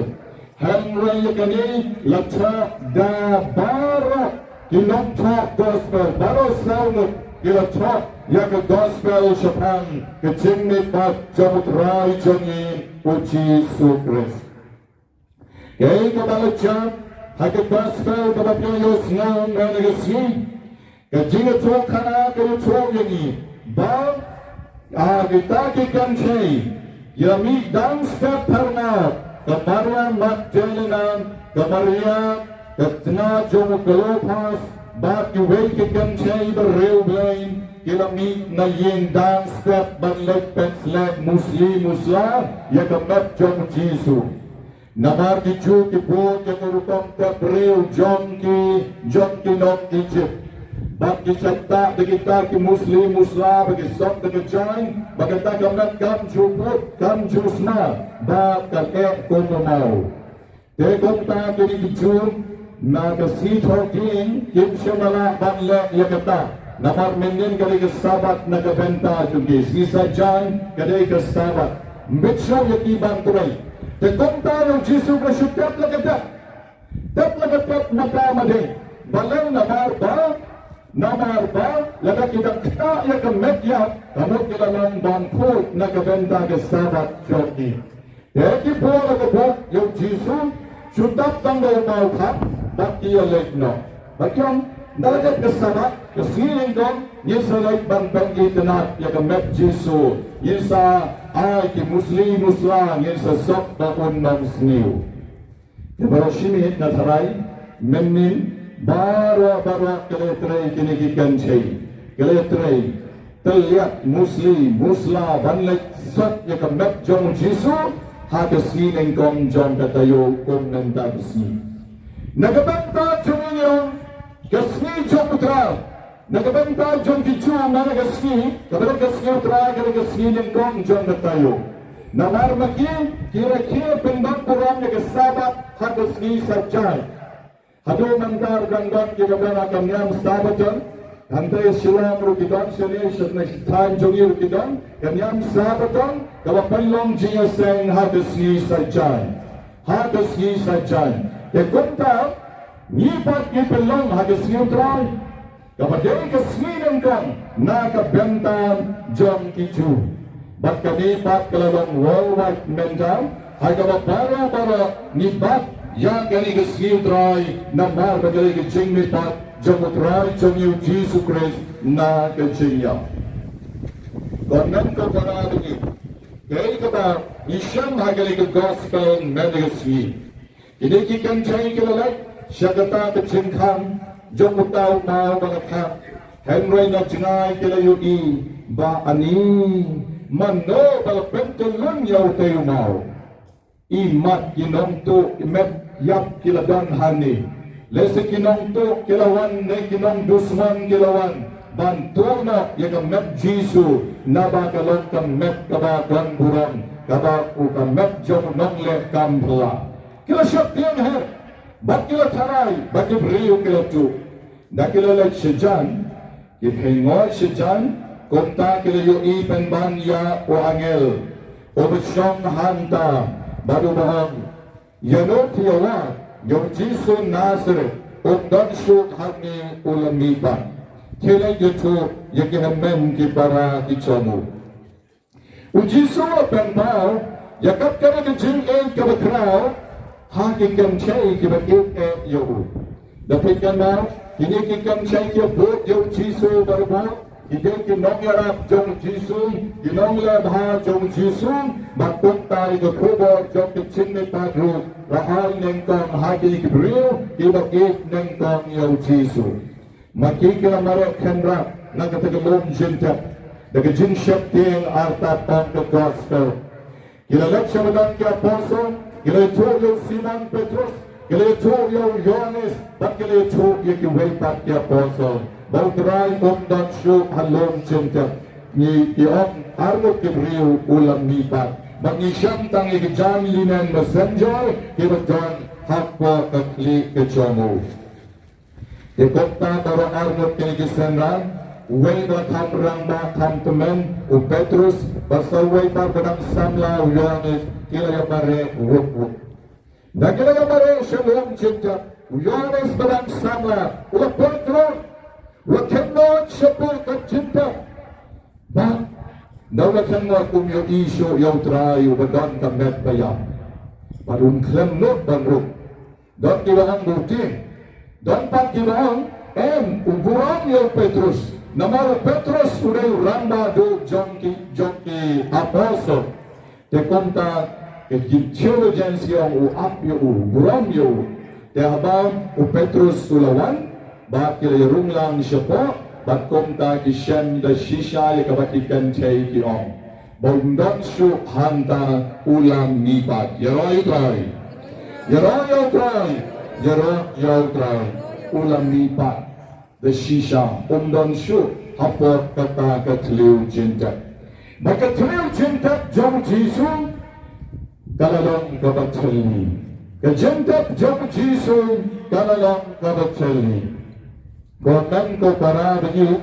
Hynrei ïa kane la thoh da baroh ki nongthoh gospel, baroh saw ngut ki la thoh ïa ka gospel shaphang ka jingmihpat jong u Trai jong ngi u Jisu Khrist. Kaei kaba la jia ha ka gospel kaba phi ïohsngew mynne ka sngi, ka jingïathuhkhana ka ïathuh ïa ngi ba, ah, kita ki kynthei ki la mih dang step phyrngat, ka Maria Magdalena, ka Maria ka tnga jong u Klopas, bad kiwei ki kynthei ba riewblei ki la mih na ïing dang step ban leit pynsleh musli musla ïa ka met jong u Jisu. Namar ki Jiw ki bud ïa ka rukom tep briew jong ki, jong ki nong Ijipt. Bad ki shah ktah da kita ki musli musla ba ki sop da ka jaiñ ba kata ka met kam ju bud, kam ju sma, bad ka leh kum u maw. Te kumta kine ki Jiw na ka sngi Thohdieng kim shym la lah ban leh ïa kata. Namar mynnin ka dei ka Sabbath na ka bynta jong ki, sngi Saitjaiñ ka dei ka Sabbath. Ym bit shuh ïa ki ban trei. Te kumta ïa u Jisu ka shu tep la ka dep. Tep la ka tep mynta ma dei. Balei? Namar ba, namar ba lada ki dang ktah ïa ka met ïap, ka mut ki la long bym khuid na ka bynta ka Sabbath jong ki. Te ki buh la ka bok ïa u Jisu, shu tap tang da u mawkhap, bad ki ïaleit noh. Bad ki ong, ynda la dep ka Sabbath, ka sngi nyngkong, ngin sa leit ban pynitynnad ïa ka met Jisu, ngin sa ai ki musli musla, ngin sa sop ba un ym sniew. Te baroh shi miet nga tharai, mynnin, baroh baroh ki la ïatrei kine ki kynthei, ki la ïatrei tylliat musli musla ban leit sop ïa ka met jong u Jisu ha ka sngi nyngkong jong ka taïew kum mynta ka sngi. Na ka bynta jong ngi, ka sngi jong u Trai, na ka bynta jong ki Jiw, mano ka sngi? Ka bynta ka sngi u Trai ka dei ka sngi nyngkong jong ka taïew. Namar ma ki, ki rakhe pynban burom ïa ka Sabbath ha ka sngi Saitjaiñ. Haduh mynta ruh dang don kiba don ha ka niam Sabbaton. Hangta Shillong ruh ki don, shane sha thaiñ jong ngi ruh ki don ka niam Sabbaton, kaba pynlong jingïaseng ha ka sngi Saitjaiñ. Ha ka sngi Saitjaiñ. Te kumta ngi pat ngi pynlong ha ka sngi u Trai, kaba dei ka sngi nyngkong na ka bynta jong ki Jiw. Bad kane pat ka la long worldwide mynta, ha kaba baroh baroh ngi bat ïa kane ka sngi u Trai, namar ba ka dei ka jingmihpat jong u Trai jong ngi u Jisu Khrist na ka jingïap. Ko hynmen ko para bangeit, kaei kaba ngi shem ha kane ka gospel mynta ka sngi. Kine ki kynthei ki la leit sha kata ka jingkhang jong uta u maw ba la khang. Hynrei na jngai ki la ïohi ba ani, mano ba la pyntyllun ïa uta u maw. Imat ki nongtuh met ïap ki la don hangne. Lehse ki nongtuh ki la wan ne ki nongdusmon ki la wan ban tuh noh ïa ka met Jisu, naba ka long ka met kaba don burom, kaba u ka met jong u nongleh kam pla. Ki la sheptieng heh, bad ki la tharai ba ki briew ki la tuh. Da ki la leit shajan, ki pynïoh shajan, kumta ki la ïohi pynban ïa u angel uba shong hangta, bad uba ong, ïa no phi ïa wad, ïa u Jisu Nasareth, um don shuh hangne, u la mihpat. Khie leit ïathuh ïa ki hynmen ki para ki jong u. U Jisu u la pynpaw ïa kat kane ka jingïeit kaba khraw ha ki kynthei kiba ïeit ïa u. Da phi kynmaw, kine ki kynthei ki bud ïa u Jisu barabor, ki dei ki nongïarap jong u Jisu, ki nongleh bha jong u Jisu, bad kumta ïa ka khubor jong ka jingmihpat ruh la ai nyngkong ha kine ki briew kiba ïeit nyngkong ïa u Jisu. Ma ki ki la mareh khyndiat na kata ka lum jingtep da ka jingsheptieng artat tang ka gospel. Ki la leit sha ba don ki apostol, ki la ïathuh ïa u Simon Petrus, ki la ïathuh ïa u Ïoannis, bad ki la ïathuh ïa kiwei pat ki apostol ba u Trai um don shuh ha lum jingtep. Ngi, ki ong arngut ki briew u la mihpat. Bad ngi shem tang ïa ki jan linen messenger kiba don hapoh ka khlieh ka jong u. Te kumta baroh arngut kine ki synran, uwei ba kham rangbah kham tymmen u Petrus, bad sa uwei pat ba dang samla u Ïoannis, ki la ïa mareh ruh ruh. Da ki la ïa mareh sha lum jingtep, u Ïoannis ba dang samla u la poi kloi, u la kheiñ noh shapoh ka jingtep. Bad da u la kheiñ noh um ïohi shuh ïa u Trai uba don ka met ba ïap. Bad um khlem nud ban rung. Don kiba ong ba u tieng. Don pat kiba ong em, u burom ïa u Petrus. Namar u Petrus u dei u rangbah duh jong ki, jong ki apostol. Te kumta ki theologians ki ong u ap ïa u, u burom ïa u. Te haba u Petrus u la wan, bad ki la ïa rung lang shapoh, bad kumta ki shem da shisha ïa kaba ki kynthei ki ong. Ba um don shuh hangta, u la mihpat. Ïaroh ïa u Trai. Ïaroh ïa u Trai. Ïaroh ïa u Trai. U la mihpat. Da shisha um don shuh hapoh kata ka thliew jingtep. Bad ka thliew jingtep jong u Jisu ka la long kaba thylli. Ka jingtep jong u Jisu ka la long kaba thylli. Ko hynmen ko para bangeit,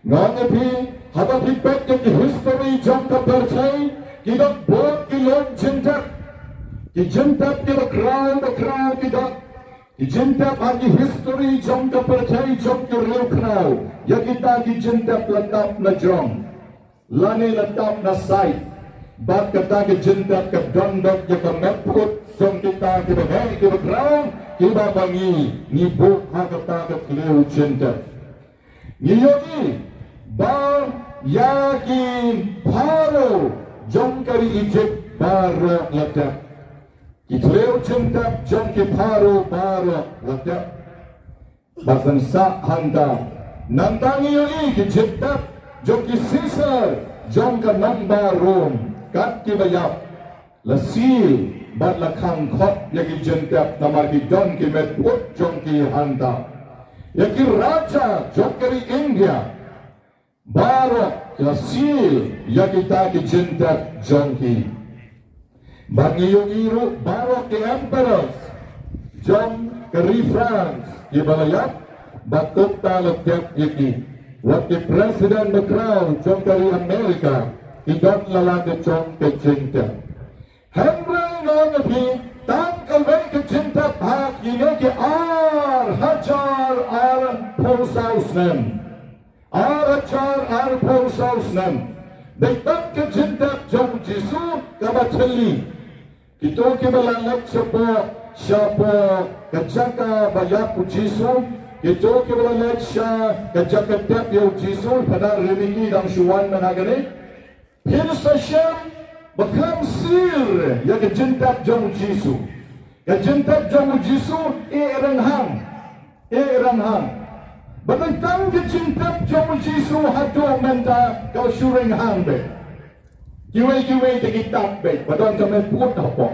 nga ong ïa phi, haba phi peit ïa ki history jong ka pyrthei, ki don bun ki lum jingtep. Ki jingtep kiba khraw ba khraw ki don. Ki jingtep ha ki history jong ka pyrthei jong ki riewkhraw, ïa kita ki jingtep la tap na jrong lane la tap na side. Bad kata ka jingtep ka don bad ïa ka met phut jong kita kiba heh kiba khraw, kiba ba ngi, ngi buh ha kata ka thliew jingtep. Ngi ïohi ba ïa ki Pharaoh jong ka ri Egypt baroh la tep. Ki thliew jingtep jong ki Pharaoh baroh la tep. Ba sngewsih hangta. Nangta ngi ïohi ki jingtep jong ki Caesar jong ka nongbah Rom kat kiba ïap. La seal bad la khang khot ïa ki jingtep namar ki don ki met phut jong ki hangta. Ïa ki raja jong ka ri India baroh la seal ïa kita ki jingtep jong ki. Bad ngi ïohi ruh baroh ki emperors jong ka ri France kiba la ïap, bad kumta la tep ïa ki. Wat ki president bakhraw jong ka ri America ki don la la ka jong ka jingtep. Hynrei nga ong ïa phi, tang kawei ka jingtep ha kine ki ar hajar arphew saw snem. Ar hajar arphew saw snem. Dei tang ka jingtep jong u Jisu kaba thylli. Kito kiba la leit shapoh, shapoh ka jaka ba ïap u Jisu, kito kiba la leit sha ka jaka tep ïa u Jisu, Phadar Rimiki dang shu wan na kane. Phin sa shem ba khlem seal ïa ka jingtep jong u Jisu. Ka jingtep jong u Jisu i rynghang. I rynghang. Ba tang ka jingtep jong u Jisu haduh mynta ka shu rynghang beit. Kiwei kiwei te ki tap beit ba don ka met phut hapoh.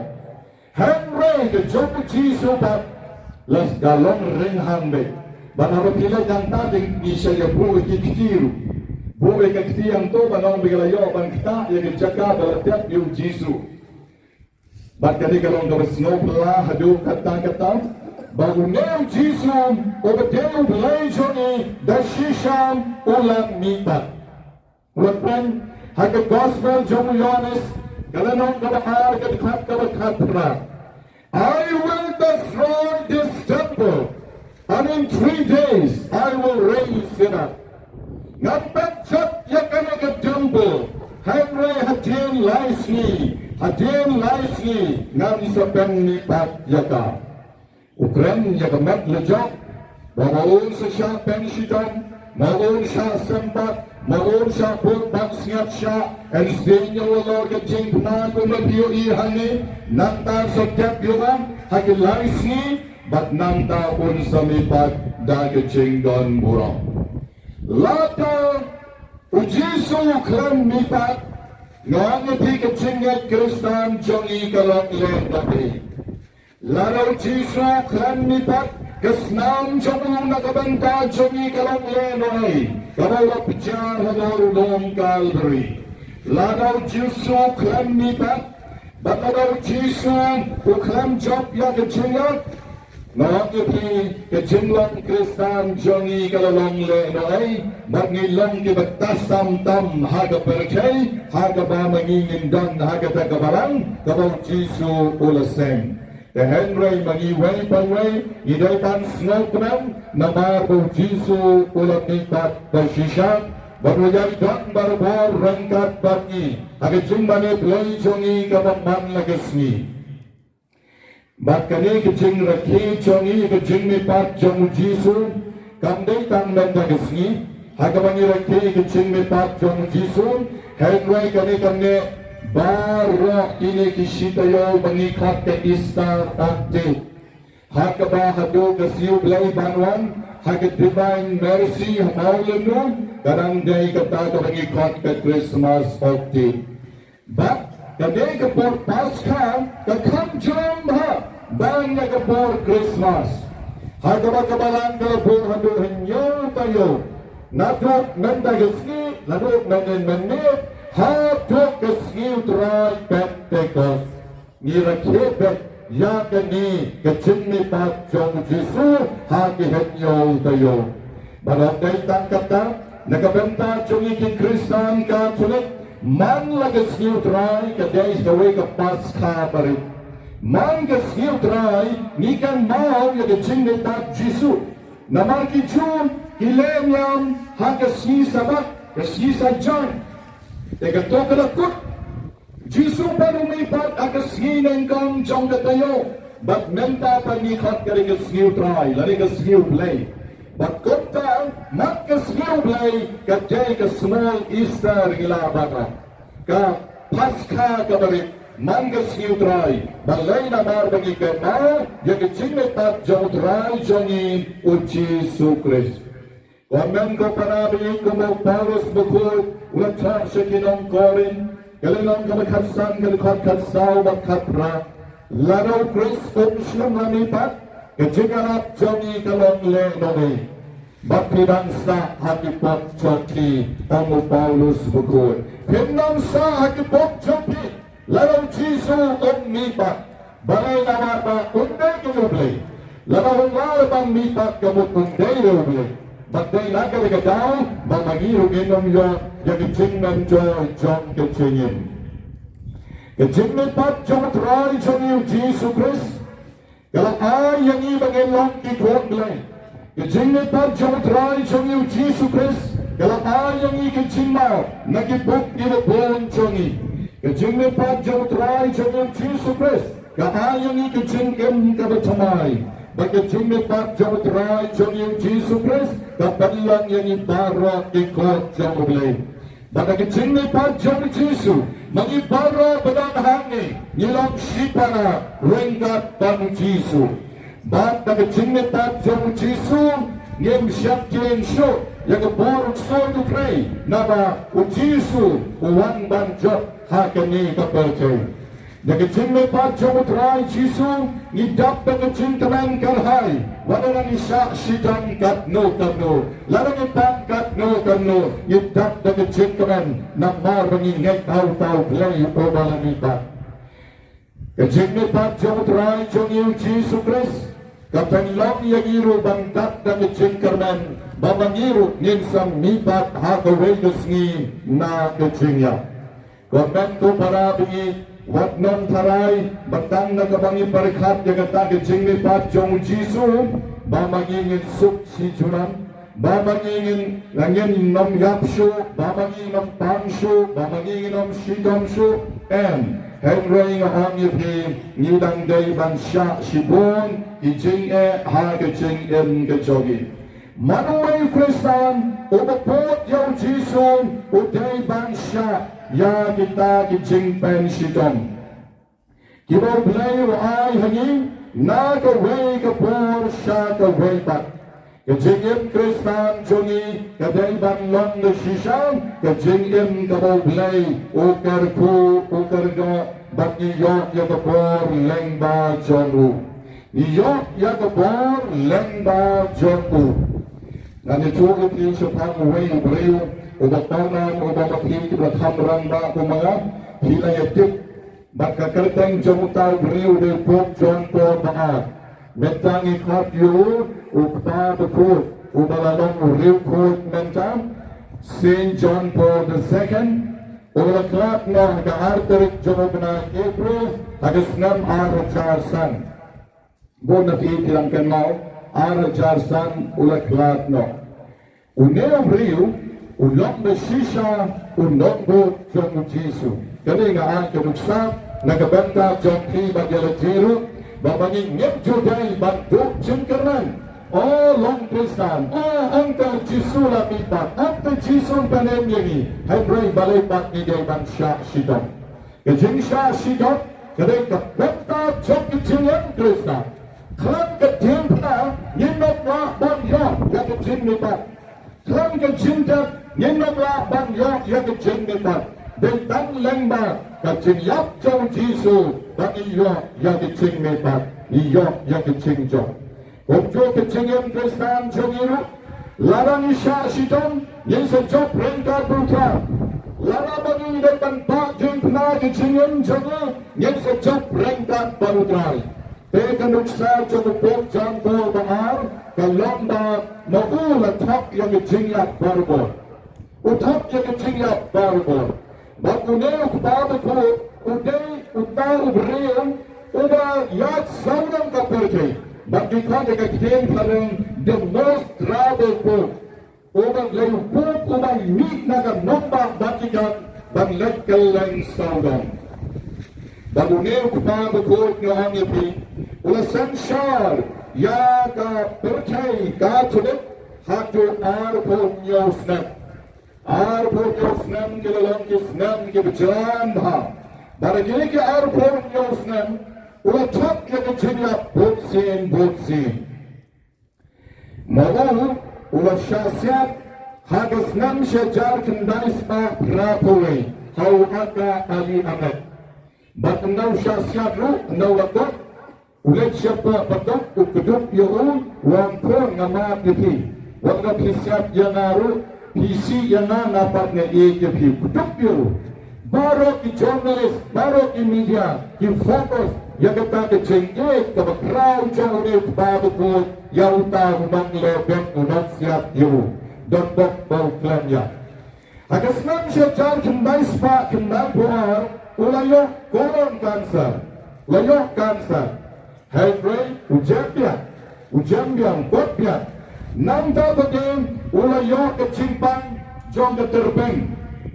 Hynrei ka jong u Jisu pat la ka long rynghang beit. Bad haba phi leit hangta te ngi sa ïa buh ïa ki kti ruh. Buh ïa ka kti hangto ba long ba ki la ïoh ban ktah ïa ka jaka ba la tep ïa u Jisu. Bad kane ka long kaba sngewphylla haduh katta katta ba une u Jisu uba dei u Blei jong ngi da shisha u la mihpat. Wat pyn ha ka Gospel jong u Ïoannis ka lynnong kaba ar ka dkhot kaba khatphra. I will destroy this temple and in three days I will raise it up. Ngan pynjot ïa kane ka temple hynrei hadien lai sngi, hadien lai sngi ngan sa pynmihpat ïa ka. U kren ïa ka met la jong ba ma un sa shah pyn shitom, ma un shah sympat, ma un shah bud ban sngap shah. Hynrei ïa walor ka jingpynah kumba phi ïohi hangne, nangta sa tep ïa u ha ki lai sngi bad nangta un sa mihpat da ka jingdon burom. Lada u Jisu u khlem mihpat, nga ong ïa phi ka jingngeit Khristan jong ngi ka long lehnohei. Lada u Jisu u khlem mihpat, ka snam jong u na ka bynta jong ngi ka long lehnohei, kaba u la pynjah halor u lum Kalbari. Lada u Jisu u khlem mihpat bad lada u Jisu u khlem jop ïa ka jingïap, nga ong ïa phi ka jinglong Khristan jong ngi ka la long lehnohei bad ngi long kiba tasam tam ha ka pyrthei ha kaba ma ngi ngin don ha kata ka balang kaba u Jisu u la seng. Te hynrei ma ngi wei pa wei ngi dei ban sngewkmen namar ba u Jisu u la mihpat ba shisha bad u ïai don barabor ryngkat bad ngi ha ka jingmane Blei jong ngi kaba man la ka sngi. Bad kane ka jingrakhe jong ngi ka jingmihpat jong u Jisu kam dei tang mynta ka sngi ha kaba ngi rakhe ka jingmihpat jong u Jisu, hynrei kane kam neh baroh kine ki shi taïew ba ngi khot ka Easter Octave. Ha kaba haduh ka sngi u Blei ban wan ha ka Divine Mercy ha Mawlynnong ka dang dei kata kaba ngi khot ka Christmas Octave. Bad ka dei ka por Paskha ka kham jrong bha ban ïa ka por Christmas. Ha kaba ka balang ka la bun haduh hynñiew taïew. Naduh mynta ka sngi, naduh mynnin mynmiet haduh ka sngi u Trai Pentekost. Ngi rakhe beit ïa kane ka jingmihpat jong u Jisu ha ki hynñiew taïew. Bad ym dei tang kata, na ka bynta jong ngi ki Khristan Katholik, man la ka sngi u Trai ka dei kawei ka Paskha barit. Man ka sngi U Trai ngi kynmaw ïa ka jingmihpat Jisu. Namar ki Jiw ki leh niam ha ka sngi Sabbath, ka sngi Saitjaiñ. Te kato ka la kut Jisu pat u mihpat ha ka sngi nyngkong jong ka taïew. Bad mynta pat ngi khot ka dei ka sngi U Trai, lane ka sngi U Blei. Bad kumta, man ka sngi U Blei, ka dei ka small Easter ngi la bata. Ka Paskha kaba rit, man ka sngi U Trai, balei? Namar ba ngi kynmaw ïa ka jingmihpat jong U Trai jong ngi U Jisu Khrist. Kumne ko para bangeit, kumba u Paulus bakhuid u la thoh sha ki nong Korinth, ka lynnong kaba khatsan, ka dkhot khatsaw bad khatphra. Lada u Khrist um shym la mihpat, ka jingïarap jong ngi ka long lehnohei. Bad phi dang sah ha ki pop jong phi, ong u Paulus bakhuid. Phim dang sah ha ki pop jong phi lada u Jisu um mihpat. Balei? Namar ba un dei U Blei. Lada un lah ban mihpat ka mut un dei U Blei. Bad dei na kata ka daw ba ma ngi ruh ngin ym ïoh ïa ka jingmynjur jong ka jingim. Ka jingmihpat jong U Trai jong ngi U Jisu Khrist ka la ai ïa ngi ba ngin long ki khun Blei. Ka jingmihpat jong U Trai jong ngi U Jisu Khrist ka la ai ïa ngi ka jingmap na ki buit kiba bun jong ngi. Ka jingmihpat jong U Trai jong ngi U Jisu Khrist ka ai ïa ngi ka jingim kaba thymmai. Bad ka jingmihpat jong U Trai jong ngi U Jisu Khrist ka pynlong ïa ngi baroh ki khun jong U Blei. Bad da ka jingmihpat jong U Jisu, ma ngi baroh ba don hangne ngi long shipara ryngkat bad U Jisu. Bad da ka jingmihpat jong U Jisu, ngim sheptieng shuh ïa ka bor u ksuid u briew, naba U Jisu u wan ban jop ha kane ka pyrthei. Da ka jingmihpat jong U Trai Jisu, ngi dap da ka jingkmen kyrhai. Wat la ngi shah shitom katno katno, la ngi pan katno katno, ngi dap da ka jingkmen namar ba ngi ngeit ha uta U Blei uba la mihpat. Ka jingmihpat jong U Trai jong ngi U Jisu Khrist ka pynlong ïa ngi ruh ban dap da ka jingkyrmen ba ma ngi ruh ngin sa mihpat ha kawei ka sngi na ka jingïap. Kumne ko para bangeit, wat nongtharai ba tang na kaba ngi pyrkhat ïa kata ka jingmihpat jong U Jisu, ba ma ngi ngin suk shi junom, ba ma ngi ngin, ngin ym ïap shuh, ba ma ngi ngin ym pang shuh, ba ma ngi ngin ym shitom shuh. Em, hynrei nga ong ïa phi, ngi dang dei ban shah shibun ki jingeh ha ka jingim ka jong ngi. Man uwei u Khristan uba bud ïa U Jisu u dei ban shah ïa kita ki jingpynshitom kiba U Blei u ai ha ngi na kawei ka por sha kawei pat. Ka jingim Khristan jong ngi ka dei ban long da shisha ka jingim kaba U Blei u kyrkhu, u kyrdoh, bad ngi ïoh ïa ka bor lyngba jong u. Ngi ïoh ïa ka bor lyngba jong u. Ngan ïathuh ïa phi shaphang uwei u briew uba tang, uba ma phi kiba kham rangbah kum ma nga, phi la ïa tip. Bad ka kyrteng jong uta u briew u dei Pope John Paul ba ar. Mynta ngi khot ïa u, u kpa bakhuid uba la long u riewkhuid mynta, Saint John Paul the Second. U la khlad noh ha ka ar tarik jong u bnai April ha ka snem ar hajar san. Bun na phi ki dang kynmaw, ar hajar san u la khlad noh. Une u briew u long da shisha u nongbud jong U Jisu. Kane nga ai ka nuksa na ka bynta jong phi bad ïa lade ruh, ba ma ngi ngim ju dei ban duh jingkyrmen. O long Khristan, o ong te U Jisu la mihpat, ong te U Jisu un pynim ïa ngi, hynrei balei pat ngi dei ban shah shitom? Ka jingshah shitom ka dei ka bynta jong ka jingim Khristan. Khlem ka diengphna ngin ym lah ban ïoh ïa ka jingmihpat. Khlem ka jingtep ngin ym lah ban ïoh ïa ka jingmihpat. Dei tang lyngba ka jingïap jong U Jisu ba ngi ïoh ïa ka jingmihpat, ngi ïoh ïa ka jingjop. Kumjuh ka jingim Khristan jong ngi ruh, lada ngi shah shitom ngin sa jop ryngkat bad U Trai. Lada ba ngi dei ban bah diengphna ka jingim jong ngi, ngin sa jop ryngkat bad U Trai. Te ka nuksa jong u Pope John Paul ba ar ka long ba ma u la thok ïa ka jingïap barabor. U thok ïa ka jingïap barabor. Bad une u kpa bakhuid u dei uta u briew uba ka ktien phareng, the most troubled pope. Uba leh u pope uba mih na ka nongbah Vatican ban leit kylleng sawdong. Bad une u kpa bakhuid nga ong ïa phi, u la synshar ïa ka pyrthei Katholik haduh arphew hynñiew snem. Arphew hynñiew snem ki la long ki snem kiba jlan bha. Bad ha kine ki arphew hynñiew snem u la thok ïa ka jingïap bun sien bun sien. Ma u, u la shah siat ha ka snem shi hajar khyndai spah phra phew wei ha u Aga Ali Ahmed. Bad ynda u shah siat ruh, ynda u la kot, u leit shapoh patok, u kdup ïa u, u ong, khun, nga map ïa phi. Wat la phi siat ïa nga ruh, phi sih ïa nga, nga pat nga ïeit ïa phi. U kdup ïa u. Baroh ki journalist, baroh ki media ki focus ïa kata ka jingïeit kaba khraw jong une u kpa bakhuid ïa uta u nongleh beit, u nongsiat ïa u. Don bok ba u khlem ïa. Ha ka snem shi hajar khyndai spah khyndai phew ar u la ïoh colon cancer. U la ïoh cancer. Hynrei u jem biang, u jem biang, u kot biang. Nangta pat de u la ïoh ka jingpang jong ka tyrpeng.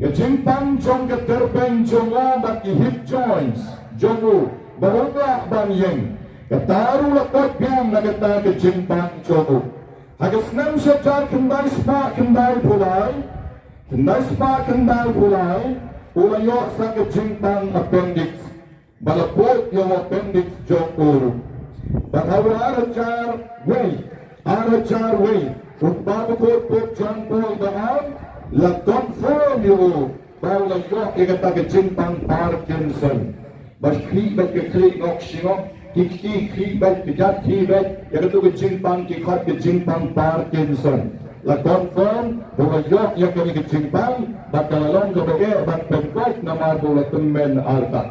Ka jingpang jong ka tyrpeng jong u bad ki hip joints jong u ba um lah ban ïeng. Kata ruh la kot biang na kata ka jingpang jong u. Ha ka snem shi hajar khyndai spah khyndai phew lai, khyndai spah khyndai phew lai, u la ïoh sa ka jingpang appendix. Ba la put ïa u appendix jong u ruh. Bad ha u ar hajar wei, ar hajar wei, u kpa bakhuid Pope John Paul ba ar la confirm ïa u ba u la ïoh ïa kata ka jingpang Parkinson. Ba khlieh beit ka khlieh ngok shi ngok, ki kti khlieh beit, ki jait khlieh beit, ïa katu ka jingpang ki khot ka jingpang Parkinson. La confirm ba u la ïoh ïa kane ka jingpang, bad ka la long kaba eh ban pynkoit namar ba u la tymmen artat.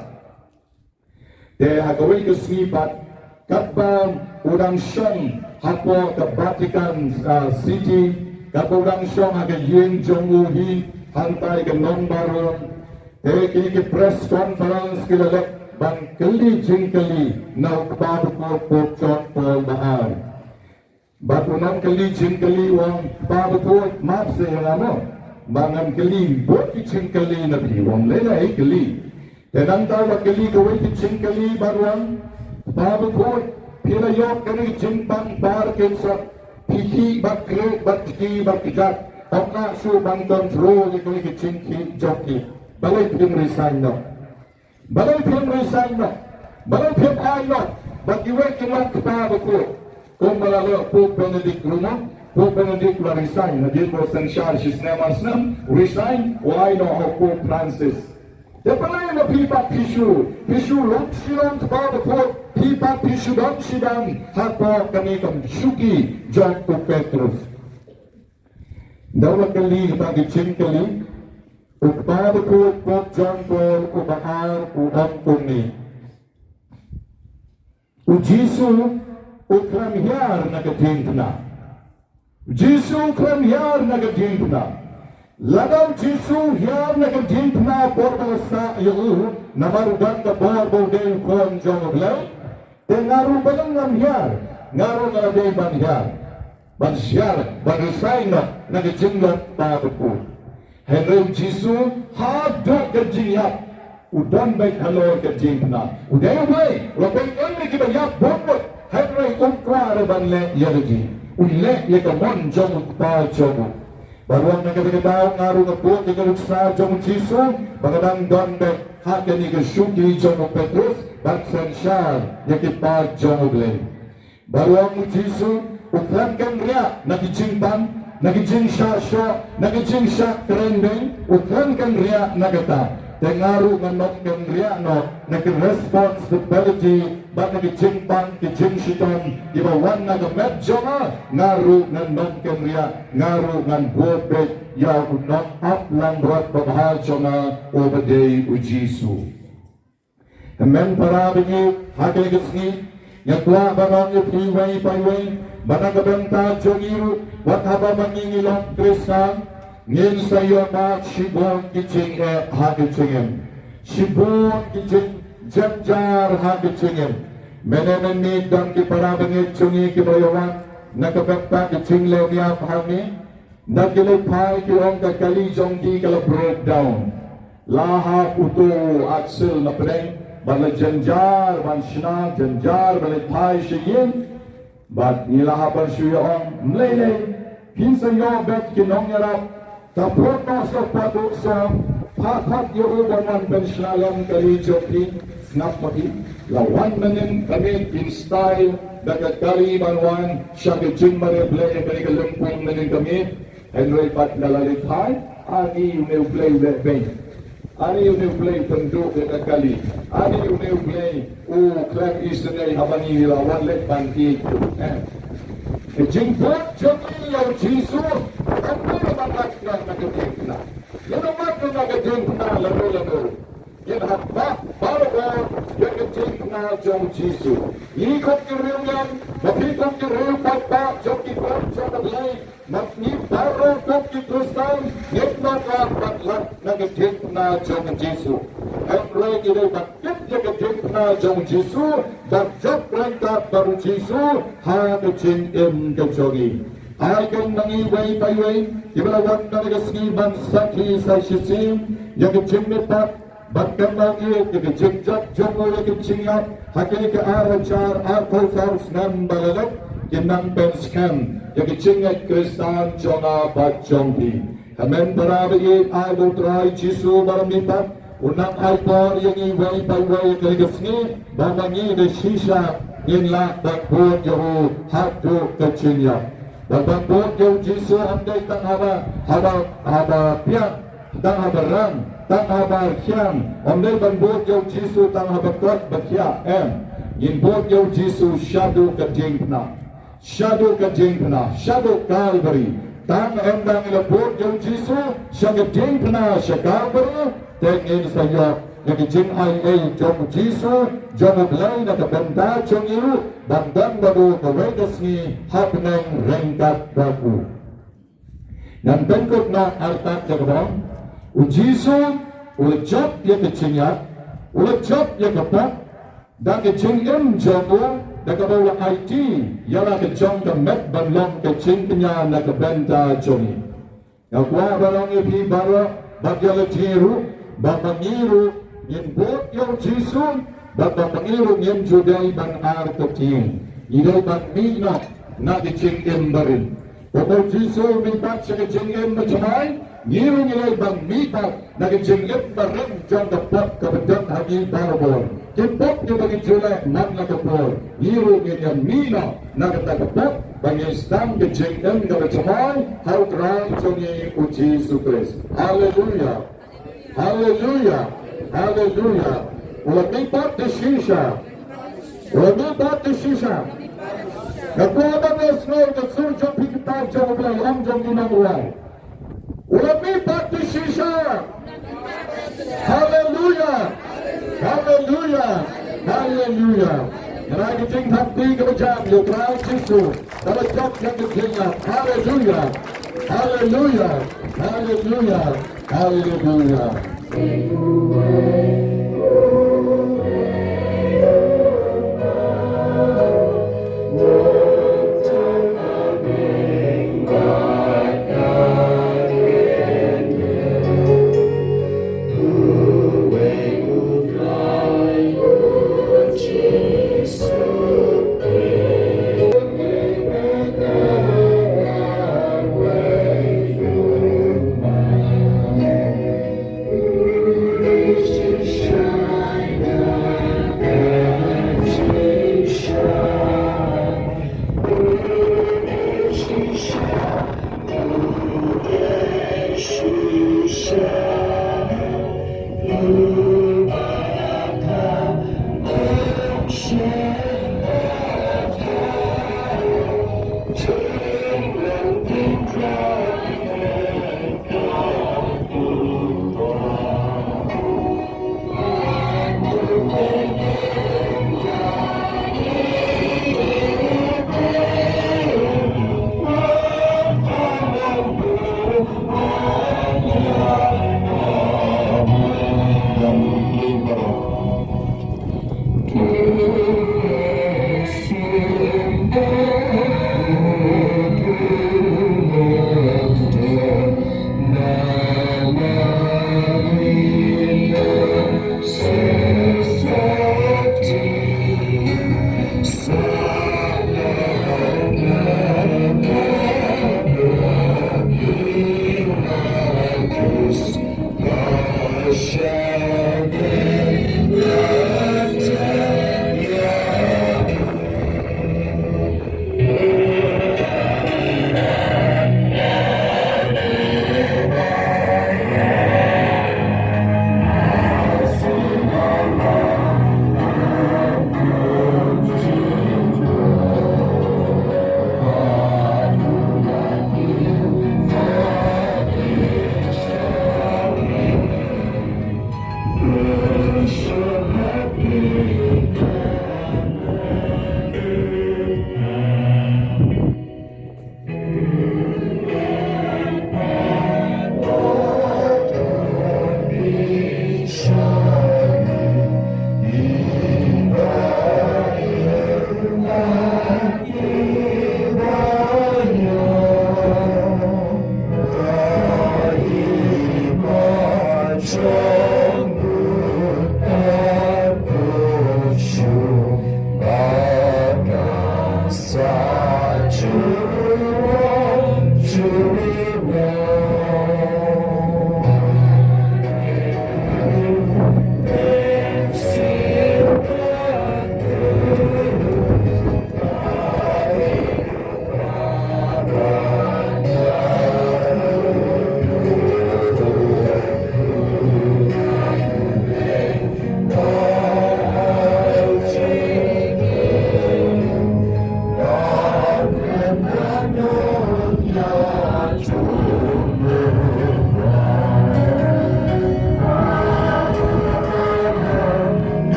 Te ha kawei ka sngi pat, katba u dang shong hapoh ka Vatican, ah, City, katba u dang shong ha ka ïing jong u hi, hangtai ka nongbah Rome, te kine ki press conference ki la leh ban kylli jingkylli na u kpa bakhuid Pope John Paul ba ar. Bad u nongkylli jingkylli u ong, kpa bakhuid, map seh ïa nga mo. Ba ngan kylli bun ki jingkylli na phi, u ong, lei lei kylli. Te nangta u la kylli kawei ka jingkylli bad u ong, kpa bakhuid, phi la ïoh kane ka jingpang Parkinson, phi khih bad khlieh bad kti bad kjat, ym lah shuh ban control ïa kane ka jingkhih jong phi. Balei phim resign noh? Balei phim resign noh? Balei phim ai noh ba kiwei ki long kpa bakhuid? Kumba la leh Pope Benedict ruh mo, Pope Benedict la resign, hadien ba u synshar shi snem ar snem, resign, u ai noh ha u Pope Francis. Te balei ma phi pat phi shu, phi shu long shi long kpa bakhuid, phi pat phi shu don shi don hapoh kane ka shuki jong u Petrus? Ynda u la kylli kata ki jingkylli, u kpa bakhuid Pope John Paul uba ar u ong kumne. U Jisu u khlem hiar na ka diengphna. U Jisu u khlem hiar na ka diengphna. Lada u Jisu u hiar na ka diengphna por ba la sah ïa u, namar u don ka bor ba u dei u khun jong U Blei, te nga ruh balei ngam hiar, nga ruh nga la dei ban hiar. Ban hiar, ban resign noh na ka jinglong kpa bakhuid. Hynrei u Jisu haduh ka jingïap u don beit halor ka diengphna. U dei U Blei, u la pynïap ïa kiba ïap bun bun. Hynrei um kwah re ban leh ïa lade. U leh ïa ka mon jong u Kpa jong u. Bad ruh na kata ka daw nga ruh nga put ïa ka nuksa jong u Jisu ba ka dang don beit ha kane ka shuki jong u Petrus ban synshar ïa ki paid jong U Blei. Bad ruh u Jisu u khlem kynriah na ki jingpang, na ki jingshah shoh, na ki jingshah kren beiñ, u khlem kynriah na kata. Te nga ruh ngan ym kynriah noh na ki responsibility bad na ki jingpang ki jingshitom kiba wan na ka met jong nga, nga ruh ngan ym kynriah, nga ruh ngan bud beit ïa u nongap langbrot babha jong nga uba dei u Jisu. Hynmen para bangeit, ha kane ka sngi nga kwah ban ong ïa phi iwei pa iwei ba na ka bynta jong ngi ruh, wat haba ma ngi ngi long Khristan, ngin sa ïoh mad shibun ki jingeh ha ka jingim, shibun ki jingjynjar ha ka jingim. Mynne mynmiet don ki para bangeit jong ngi kiba ïa wan na ka bynta ka jingleh niam hangne. Na ki leit phai ki ong ka kali jong ki ka la break down. La hap uto u axle na pdeng, bad la jynjar ban shna, jynjar ban leit phai sha ïing. Bad ngi la hap ban shu ïa ong, mlei lei, phin sa ïoh beit ki nongïarap. Ka phot noh sha u paduh sha, pha khot ïa u ban wan pynshna lem kali jong phi, sngap ma phi. La wan mynnin ka miet in style da ka kali ban wan sha ka jingmane Blei ha kane ka lympung mynnin ka miet. Hynrei pat nga la leit phai, ani une u Blei u leh beiñ. Ani une u Blei u pynduh ïa ka kali. Ani une u Blei u khlem isynei haba ngi la wan leit ban ïeit. Eh. Ka jingbud jong ngi ïa u Jisu, kam dei ban mat na ka diengphna. Ïa ka mat na ka diengphna lano lano. Ngin hap bat barabor ïa ka diengphna jong u Jisu. Ngi kum ki riewngam, ma phi kum ki riew paidbah jong ki khun jong U Blei, ma ngi baroh kum ki Khristan, ngin nang lad bad lad na ka diengphna jong u Jisu. Hynrei ngi dei ban tip ïa ka diengphna jong u Jisu, bad jop ryngkat bad u Jisu ha ka jingim ka jong ngi. Ai keiñ ma ngi iwei pa iwei kiba la wan ha kane ka sngi ban sakhi sa shisien ïa ka jingmihpat, bad kynmaw ïa ka jingjop jong u ïa ka jingïap ha kane ka ar hajar arphew saw snem ba la leit, kin nang pynskhem ïa ka jingngeit Khristan jong nga bad jong phi. Hynmen para baieit, ai ba U Trai Jisu ba la mihpat un nang ai por ïa ngi iwei pa iwei ha kane ka sngi, ba ma ngi da shisha ngin lah ban bud ïa u haduh ka jingïap. Bad ban bud ïa u Jisu ym dei tang haba, haba, haba piang, tang haba rang, tang haba rkhiang. Ym dei ban bud ïa u Jisu tang haba kot ba khiah, em. Ngin bud ïa u Jisu shaduh ka diengphna. Shaduh ka diengphna, shaduh Kalbari. Tang ynda ngi la bud ïa u Jisu sha ka diengphna, sha Kalbari, te ngin sa ïoh ïa ka jingaiei jong u Jisu, jong U Blei na ka bynta jong ngi ruh, ban don bad u kawei ka sngi ha bneng ryngkat bad u. Ngan pynkut noh artat ïa kaba ong, u Jisu u la jop ïa ka jingïap, u la jop ïa ka pop da ka jingim jong u, da kaba u la aiti ïa la ka jong ka met ban long ka jingkñia na ka bynta jong ngi. Nga kwah ban ong ïa phi baroh bad ïa lade ruh, ba ma ngi ruh ngin bud ïa u Jisu, bad ba ma ngi ruh ngim ju dei ban artatien. Ngi dei ban mih noh na ka jingim barim. Kumba u Jisu u mihpat sha ka jingim bathymmai, ngi ruh ngi dei ban mihpat na ka jingim barim jong ka pop kaba don ha ngi barabor. Ki pop kiba ngi ju leh man la ka por, ngi ruh ngin ïa mih noh na kata ka pop, ba ngin sdang ka jingim kaba thymmai ha U Trai jong ngi u Jisu Khrist. Haleluya. Haleluya. Haleluya. U la mihpat da shisha. U la mihpat da shisha. Nga kwah ban ïasngew ka sur jong phi ki paid jong U Blei, ym jong ki nongrwai. U la mihpat da shisha. Haleluya. Haleluya. Haleluya. Ngi ai ka jingthap kti kaba jam ïa U Trai Jisu kaba jop ïa ka jingïap. Haleluya. Haleluya. Haleluya. Haleluya.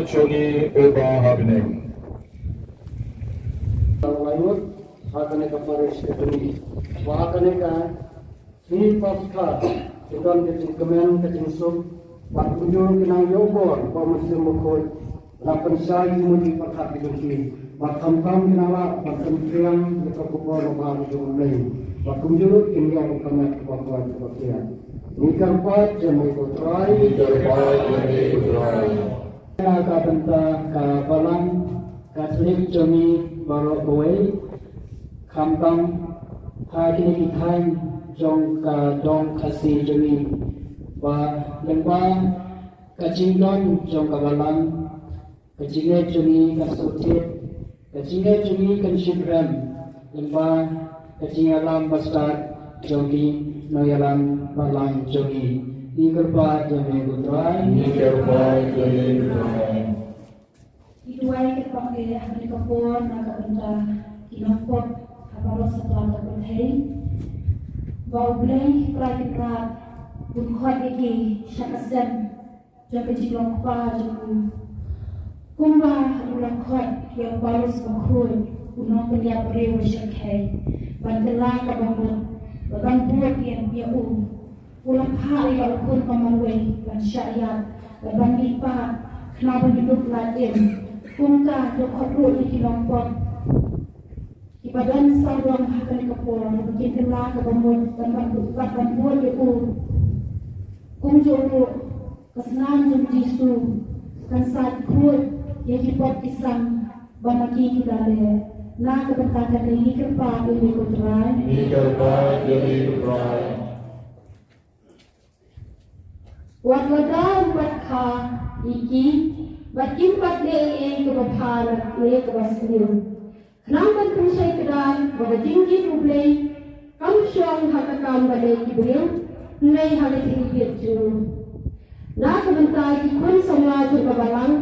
Shoni Eva Habneng. Wayut, ha kane ka parish ka jong ngi. Wa ha kane ka sngi Paska, ki don ka jingkmen ka jingsuk, bad kumjuh ki nang ïoh bor, ba u Mynsiem Bakhuid, la pynshai jingmut jingpyrkhat ki jong ki, bad khamtam ki nang lah ban pynphriang ïa ka khubor babha ka jong U Blei, bad kumjuh kin ïoh ka met kaba koit kaba khiah. Ngi kyrpad ïa me ko Trai. Ngi kyrpad ïa me ko Trai. Na ka bynta ka balang Katholik jong ngi baroh kawei, khamtam ha kine ki thaiñ jong ka dong Khasi jong ngi, ba lyngba ka jingdon jong ka balang, ka jingngeit jong ngi kan sngewthuh, ka jingngeit jong ngi kan shim rem lyngba ka jingïalam bastad jong ki nongïalam balang jong ngi. Ngi kyrpad ïa me ko Trai. Ngi kyrpad ïa me ko Trai. Ngi duwai kyrpang ïa kane ka por na ka bynta ki nongpop ha baroh satlak ka pyrthei, ba U Blei Trai Kynrad un khot ïa ki sha ka sem jong ka jinglong kpa jong u, kumba u la khot ïa u Paulus Bakhuid, u nongpynïap briew ba shyrkhei, ban kylla kaba mut bad ban bud ïa u. U la phah ïa u khun ka marwei ban shah ïap bad ban mihpat, khnang ba kin dup lait im. Kumta to khot ruh ïa ki nongpop kiba don sawdong ha kane ka por, ba kin kylla kaba mut bad ban, bad ban bud ïa u. Kumjuh ruh ka snam jong U Jisu kan sait khuid ïa ki pop ki sam ba ma ki ki la leh. Na ka bynta kane ngi kyrpad ïa me ko Trai. Ngi kyrpad ïa me ko Trai. Wat lada u bat kha ïa ki, bad kim pat leh ei ei kaba bha lane kaba sniew, khnang ban pynshai kdar ba ka jingjied U Blei kam shong ha ka kam ba leh ki briew, hynrei ha ka jingjied jong u. Na ka bynta ki khun samla jong ka balang,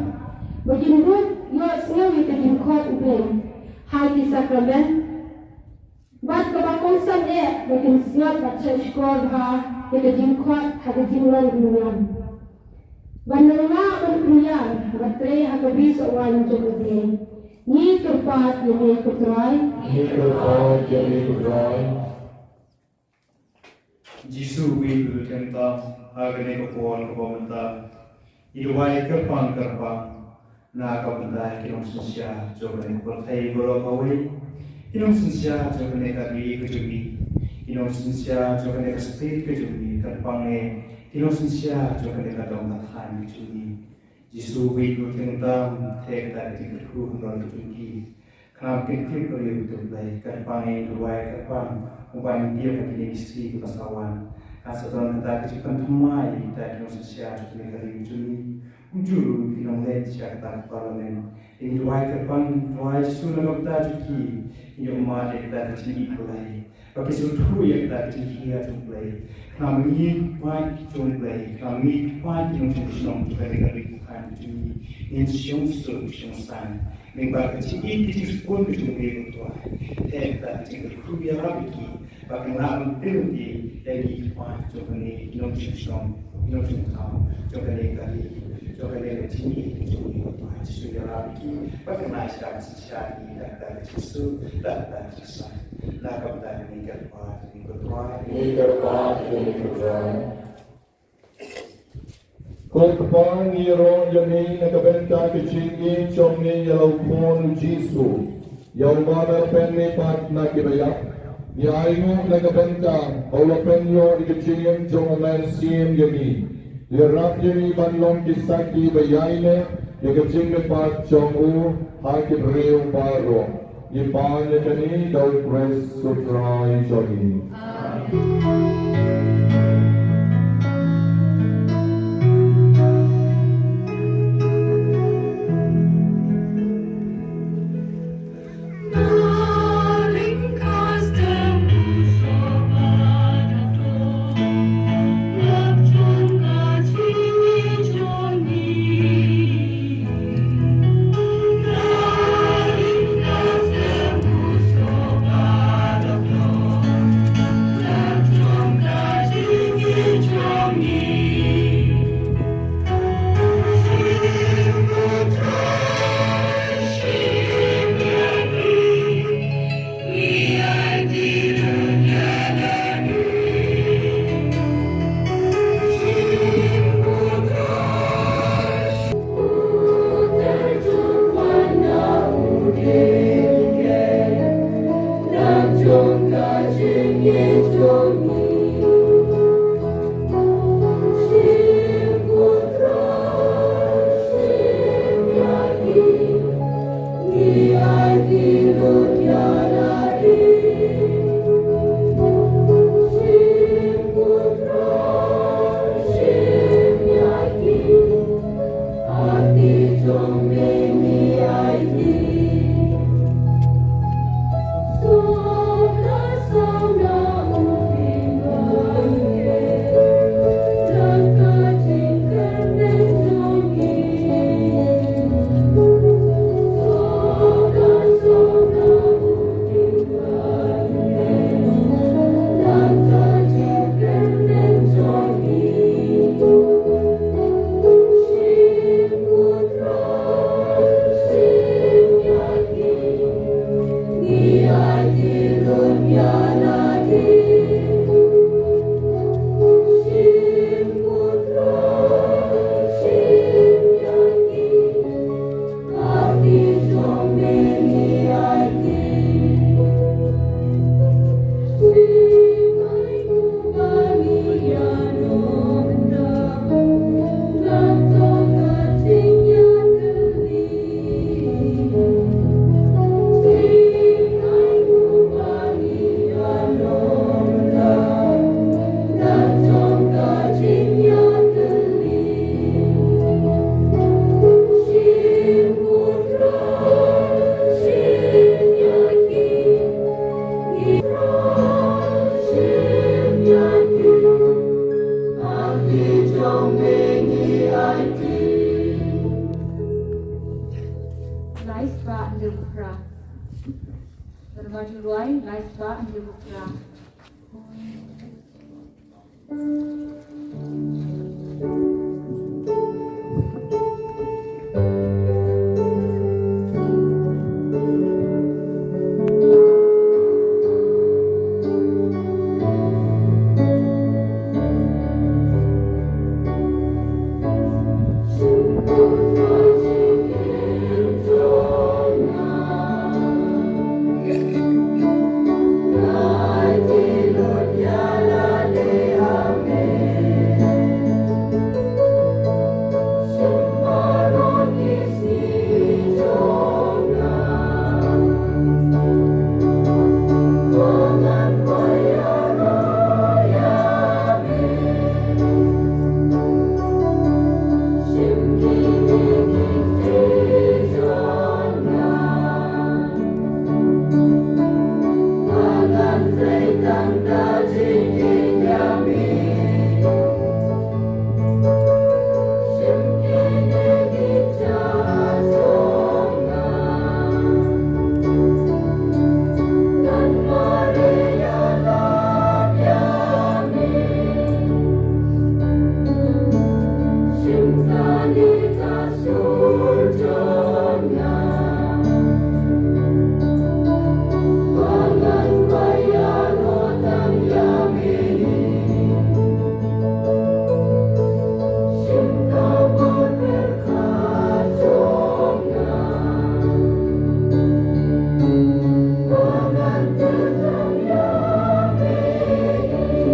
ba kin dup ïohsngew ïa ka jingkhot U Blei ha ki sakramen, bad kaba kongsan eh ba kin sngap bad shah shkor bha ïa ka jingkhot ha ka jinglong duniam. Ban nang lah ban pynïar bad trei ha ka bri sohwan jong U Blei. Ngi kyrpad ïa me ko Trai. Ngi kyrpad ïa me ko Trai. Jisu, wei bad u Tyngtam, ha kane ka por kaba mynta, ngi duwai kyrpang kyrpang na ka bynta ki nongsynshar jong kane ka pyrthei baroh kawei, ki nongsynshar jong kane ka ri ka jong ngi, ki nongsynshar jong kane ka state ka jong ngi, kyrpang eh ki nongsynshar jong kane ka dong ka thaiñ ka jong ngi. Jisu, wei bad u Tyngtam, theh kata ka jingkyrkhu halor ka jong ki. Khnang kin tip ïa u, to Blei, kyrpang eh, duwai kyrpang, kumba ngi tip ha kine ki sngi kiba sa wan, kan sa don kata ka jingpynthymmai ïa kita ki nongsynshar jong kane ka ri jong ngi, kumjuh ruh ki nongleit sha kata ka parliament. Ngi duwai kyrpang, duwai Jisu na ka bynta jong ki, ngi ïohmad ïa kata ka jingïeit Blei. Ba ki sngewthuh ïa kata ka jinghiar jong U Blei. Khnang ba ngi ki paid ki jong U Blei, khnang ba ngi ki paid ki nongshong shnong jong kane ka ri ka thaiñ jong ngi, ngin shong suk shong saiñ lyngba ka jingïeit ka jingsbun ka jong U Blei, ko Trai. Theh kata ka jingkyrkhu ïarap ïa ki, ba kin lah ban pynlong ïa ngi ki paid jong kane ki nongshong shnong, ki nongshong thaw jong kane ka ri, jong kane ka jingïeit ka jong U Blei, ko Trai. Jisu, ïarap ïa ki ba kin lah sha Sha ïa kata ka jingsuk, da kata ka jingsuk. Na ka bynta kane ngi kyrpad ïa me ko Trai. Ngi kyrpad ïa me ko Trai. Ko Kpa, ngi ïaroh ïa me na ka bynta ka jingïeit jong me ïa la u Khun u Jisu, ïa uba me la pynmih pat na kiba ïap. Ngi ainguh na ka bynta ba u la pynïoh ïa ka jingim jong u Mynsiem ïa ngi. Ïarap ïa ngi ban long ki sakhi ba ïaineh ïa ka jingmihpat jong u ha ki briew baroh. Ngi pan ïa kane da u Khrist u Trai jong ngi. Lai spah hynriew phra. Drama Julai, lai spah hynriew phra.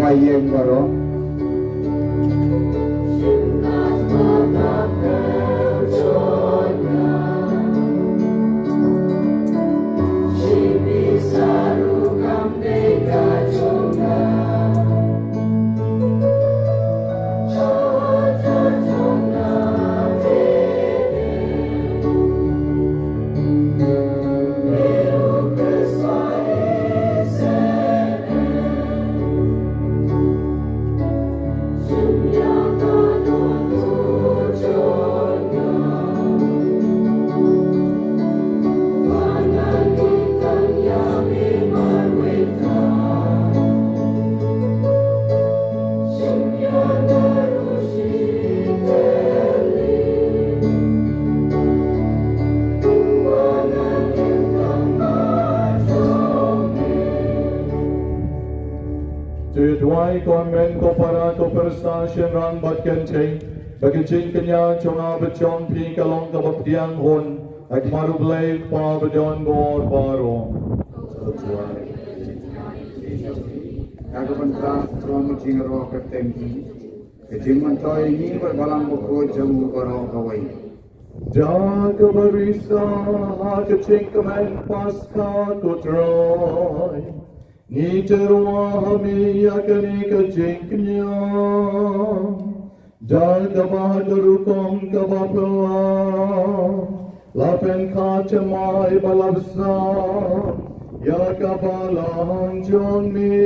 Mayeng baroh. To ïa duwai ko hynmen ko para ko pyrsa shynrang bad kynthei ba ka jingkñia jong nga bad jong phi ka long kaba pdiang hun ha khmat U Blei U Kpa badonbor baroh. Ka ka ban pras throng jingïaroh ka teng hi. Ka jingmyntoi ïa ngi bad Balang Bakhuid jong u baroh kawei. Da kaba risa ha ka jingkmen Paskha, ko Trai, ngi tyrwa ha me ïa kane ka jingkñia. Da kaba ha ka rukom kaba phylla la pynkhot jingmai ba la bsa ïa ka balang jong me,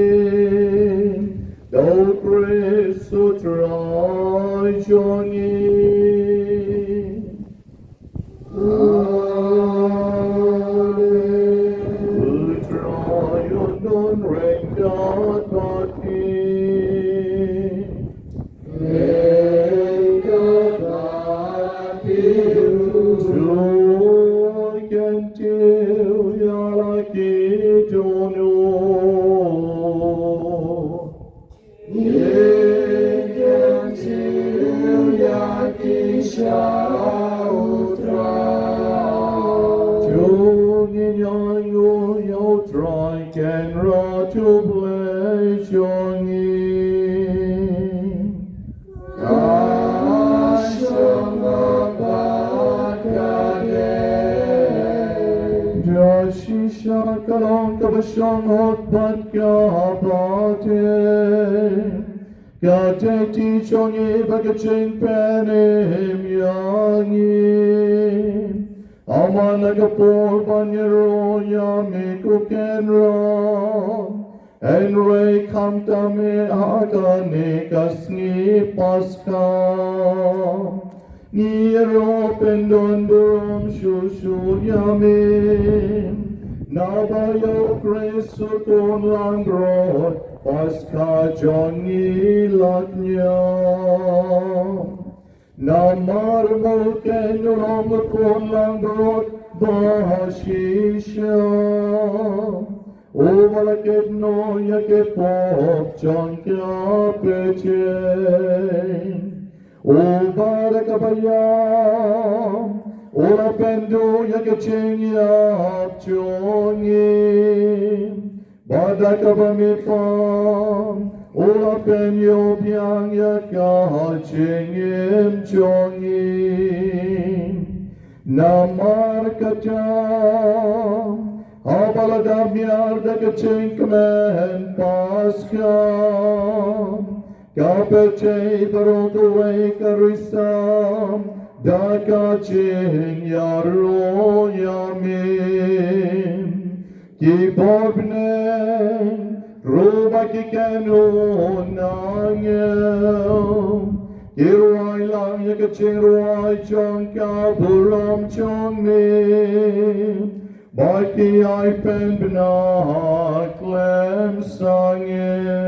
da U Khrist U Trai jong ngi. Amen. U Trai un don ryngkat bad phi. Ryngkat bad phi ruh. To kyntiew ïa la ki dohnud. Ngi kyntiew ïa ki sha U Trai. To ngin ïanguh ïa U Trai Kynrad U Blei jong ngi. Ka shong bad ka dei. Da shisha ka long, kaba shong hok bad kaba dei. Ka dei ti jong ngi bad ka jingpynim ïa ngi. Namar na ka por ba ngi ïaroh ïa me, ko Kynrad, hynrei khamtam eh ha kane ka sngi Paskha, ngi ïaroh pyndonburom shuh shuh ïa me, naba ïa U Khrist U Khun langbrot Paskha jong ngi la kñia. Namar u Mawkynrad u long U Khun langbrot ba shisha, uba la kit noh ïa ki pop jong ka pyrthei. Uba da kaba ïap u la pynduh ïa ka jingïap jong ngi. Bad da kaba mih pat u la pynïoh biang ïa ka jingim jong ngi. Namar kata, haba la dap miar da ka jingkmen Paskha, ka pyrthei baroh kawei ka risa da ka jingïaroh ïa me. Ki bor bneng ruh bad ki kynhun angel ki rwai lang ïa ka jingrwai jong ka burom jong me, bad ki ïai pynbna khlem sangeh.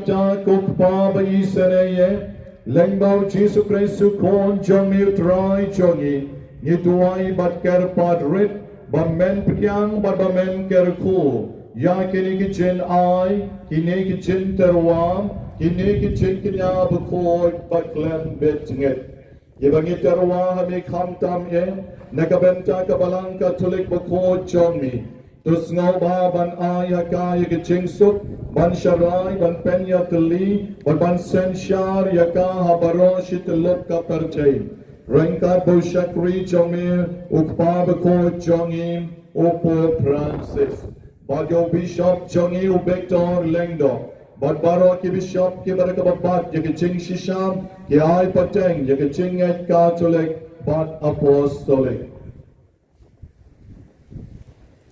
Kata ko Kpa ba isynei, lyngba U Jisu Khrist U Khun jong me U Trai jong ngi, ngi duwai bad kyrpad rit ba men pdiang bad ba men kyrkhu ïa kine ki jingai, kine ki jingtyrwa, kine ki jingkñia bakhuid ba khlem bit jingit. Ïa ba ngi tyrwa ha me khamtam eh na ka bynta ka Balang Katholik bakhuid jong me. To sngewbha ban ai ïa ka ïa ka jingsuk, ban sharai, ban pynïatylli, ban ban synshar ïa ka ha baroh shi tyllup ka pyrthei, ryngkat bad u shakri jong me, u Kpa bakhuid jong ngi, u Pope Francis, bad ïa u Bishop jong ngi, u Victor Lyngdoh, Bad baroh ki bishop kiba da kaba bat ïa ka jingshisha ki ai pateng ïa ka jingngeit Katholik bad Apostolik.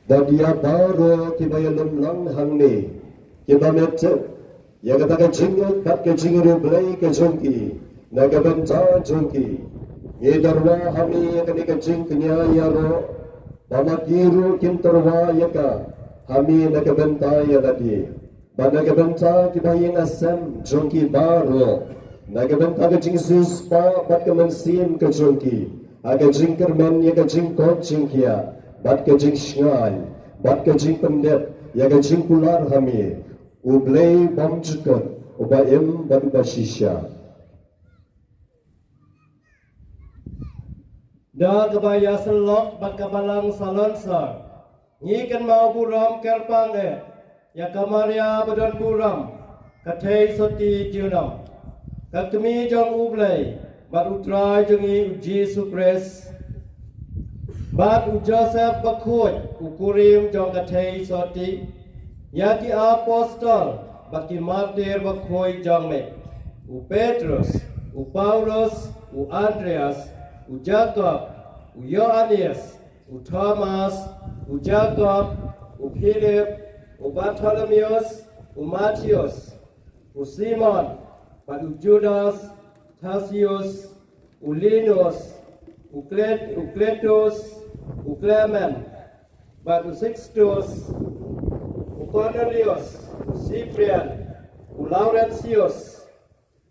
Bad ïa baroh kiba ïalum lang hangne kiba mih ïa kata ka jingngeit bad ka jingriewblei ka jong ki na ka bynta jong ki, ngi tyrwa ha me ïa kane ka jingkñia ïaroh ba ma ki ruh kin tyrwa ïa ka ha me na ka bynta ïa lade. Bad na ka bynta kiba ïing ha sem jong ki baroh, na ka bynta ka jingsiewspah bad ka mynsiem ka jong ki, ha ka jingkyrmen ïa ka jingkoit jingkhiah bad ka jingshngaiñ bad ka jingpyndep ïa ka jingkular ha me, U Blei bymjukut, uba im bad uba shisha. Da kaba ïasyllok bad ka Balang Salonsar, ngi kynmaw burom kyrpang eh ïa ka Maria ba don burom, ka Theisotti junom, ka Kmie jong U Blei bad U Trai jong ngi U Jisu Khrist, bad U Joseph bakhuid, u kurim jong ka Theisotti, ïa ki apostol bad ki martir bakhuid jong me, u Petrus, u Paulus, u Andreas, u Jakob, u Ïoannis, u Thomas, u Jakob, u Philip, u Bartholomäus, u Mathäus, u Simon, bad u Judas, Thaddeus, u Linus, u Klet-, u Kletus, u Klemen, bad u Sixtus, u Kornelius, u Siprian, u Laurentius,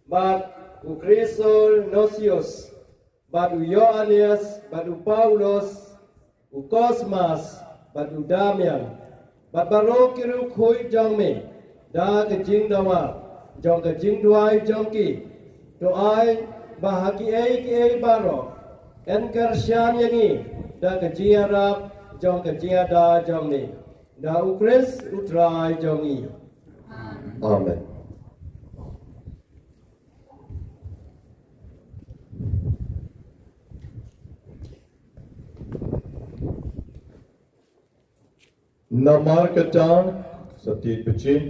bad u Krisolnosius, bad u Ïoannis, bad u Paulus, u Kosmas, bad u Damian, bad baroh ki riewkhuid jong me, da ka jingdawa jong ka jingduwai jong ki, to ai ba ha kiei kiei baroh yn kyrshan ïa ngi da ka jingïarap jong ka jingïada jong me, da U Khrist U Trai jong ngi. Amen. Namar kata, sa tied pyrshah,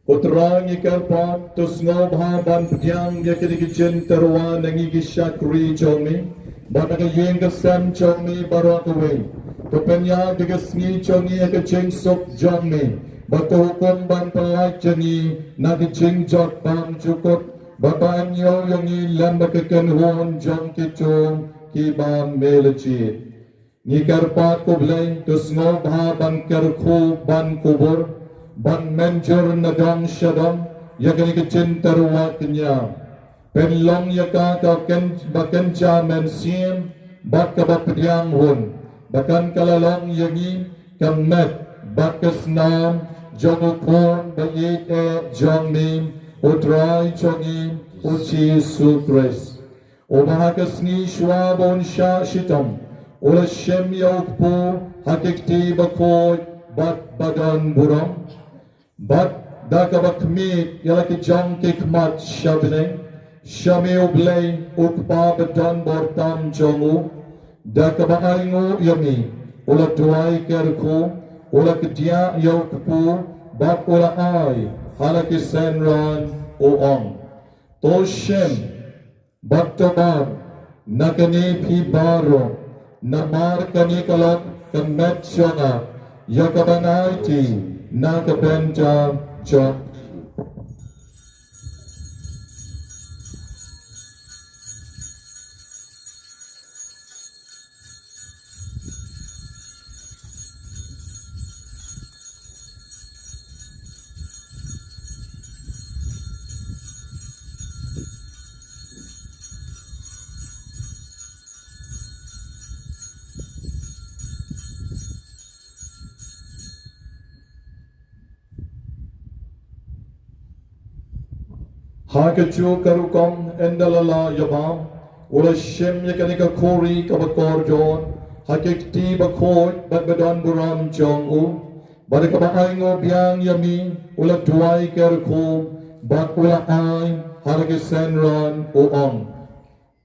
ko Trai ngi kyrpad, to sngewbha ban pdiang ïa kine ki jingtyrwa na ngi ki shakri jong me, bad na ka ïing ka sem jong me baroh kawei. To pynïaid ïa ka sngi jong ngi ha ka jingsuk jong me, bad to hukum ban pyllait ïa ngi na ka jingjot bymjukut, bad ban ïoh ïa ngi lem bad ka kynhun jong kito kiba me la jied. Ngi kyrpad, ko Blei, to sngewbha ban kyrkhu ban kubur, ban mynjur na dong sha dong ïa kane ka jingtyrwa kñia. Pynlong ïa ka ka kyn-, ba kynja mynsiem bad kaba pdiang hun, ba kan ka la long ïa ngi ka met bad ka snam jong U Khun ba ïeit eh jong me, U Trai jong ngi, U Jisu Khrist. Uba ha ka sngi shuwa ba un shah shitom u la shim ïa u kpu ha ki kti bakhuid bad ba don burom. Bad da kaba khmih ïa la ki jong ki khmat sha bneng, sha me U Blei U Kpa ba don bor tam jong u. Da kaba ainguh ïa me u la duwai kyrkhu, u la kdiah ïa u kpu bad u la ai ha la ki synran, u ong: To shim bad to bar na kane phi baroh, namar kane ka long ka met jong nga, ïa kaba ngan aiti na ka bynta jong Ha kajuh ka rukom ynda la lah ïa bam, u la shim ïa kane ka khuri kaba kordor ha ki kti bakhuid bad ba don burom jong u, bad da kaba ainguh biang ïa me u la duwai kyrkhu bad u la ai ha la ki synran, u ong: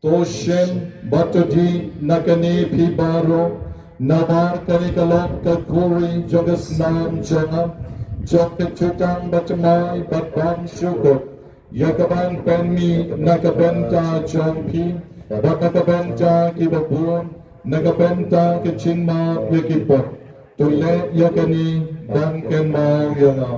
To shim bad to dih na kane phi baroh, namar kane ka long ka khuri jong ka snam jong nga, jong ka jutang bathymmai bad bymjukut, ïa ka ban pynmih na ka bynta jong phi bad na ka bynta kiba bun, na ka bynta ka jingmap ïa ki pop. To leh ïa kane ban kynmaw ïa nga.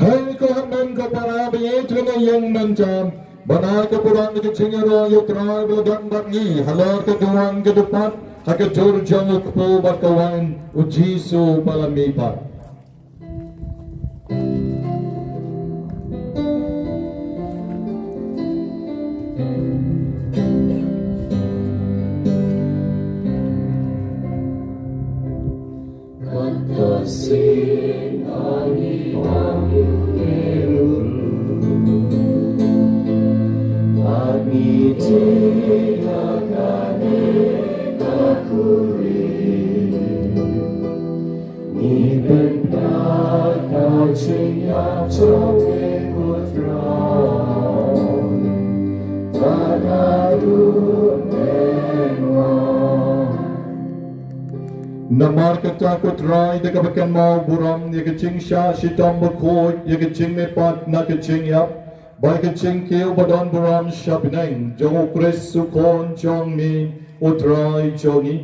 Hei ko hynmen ko para, ba ïeit lem ïa ngi mynta ban ai ka burom ïa ka jingïaroh ïa U Trai ba la don bad ngi halor ka duwan ka dewpat, ha ka dur jong U Kpu bad ka Wan, U Jisu ba la mihpat. Namar kata ko Trai, da kaba kynmaw burom ïa ka jingshah shitom bakhuid, ïa ka jingmihpat na ka jingïap, bad ka jingkiew ba don burom sha bneng jong U Khrist U Khun jong me, U Trai jong ngi.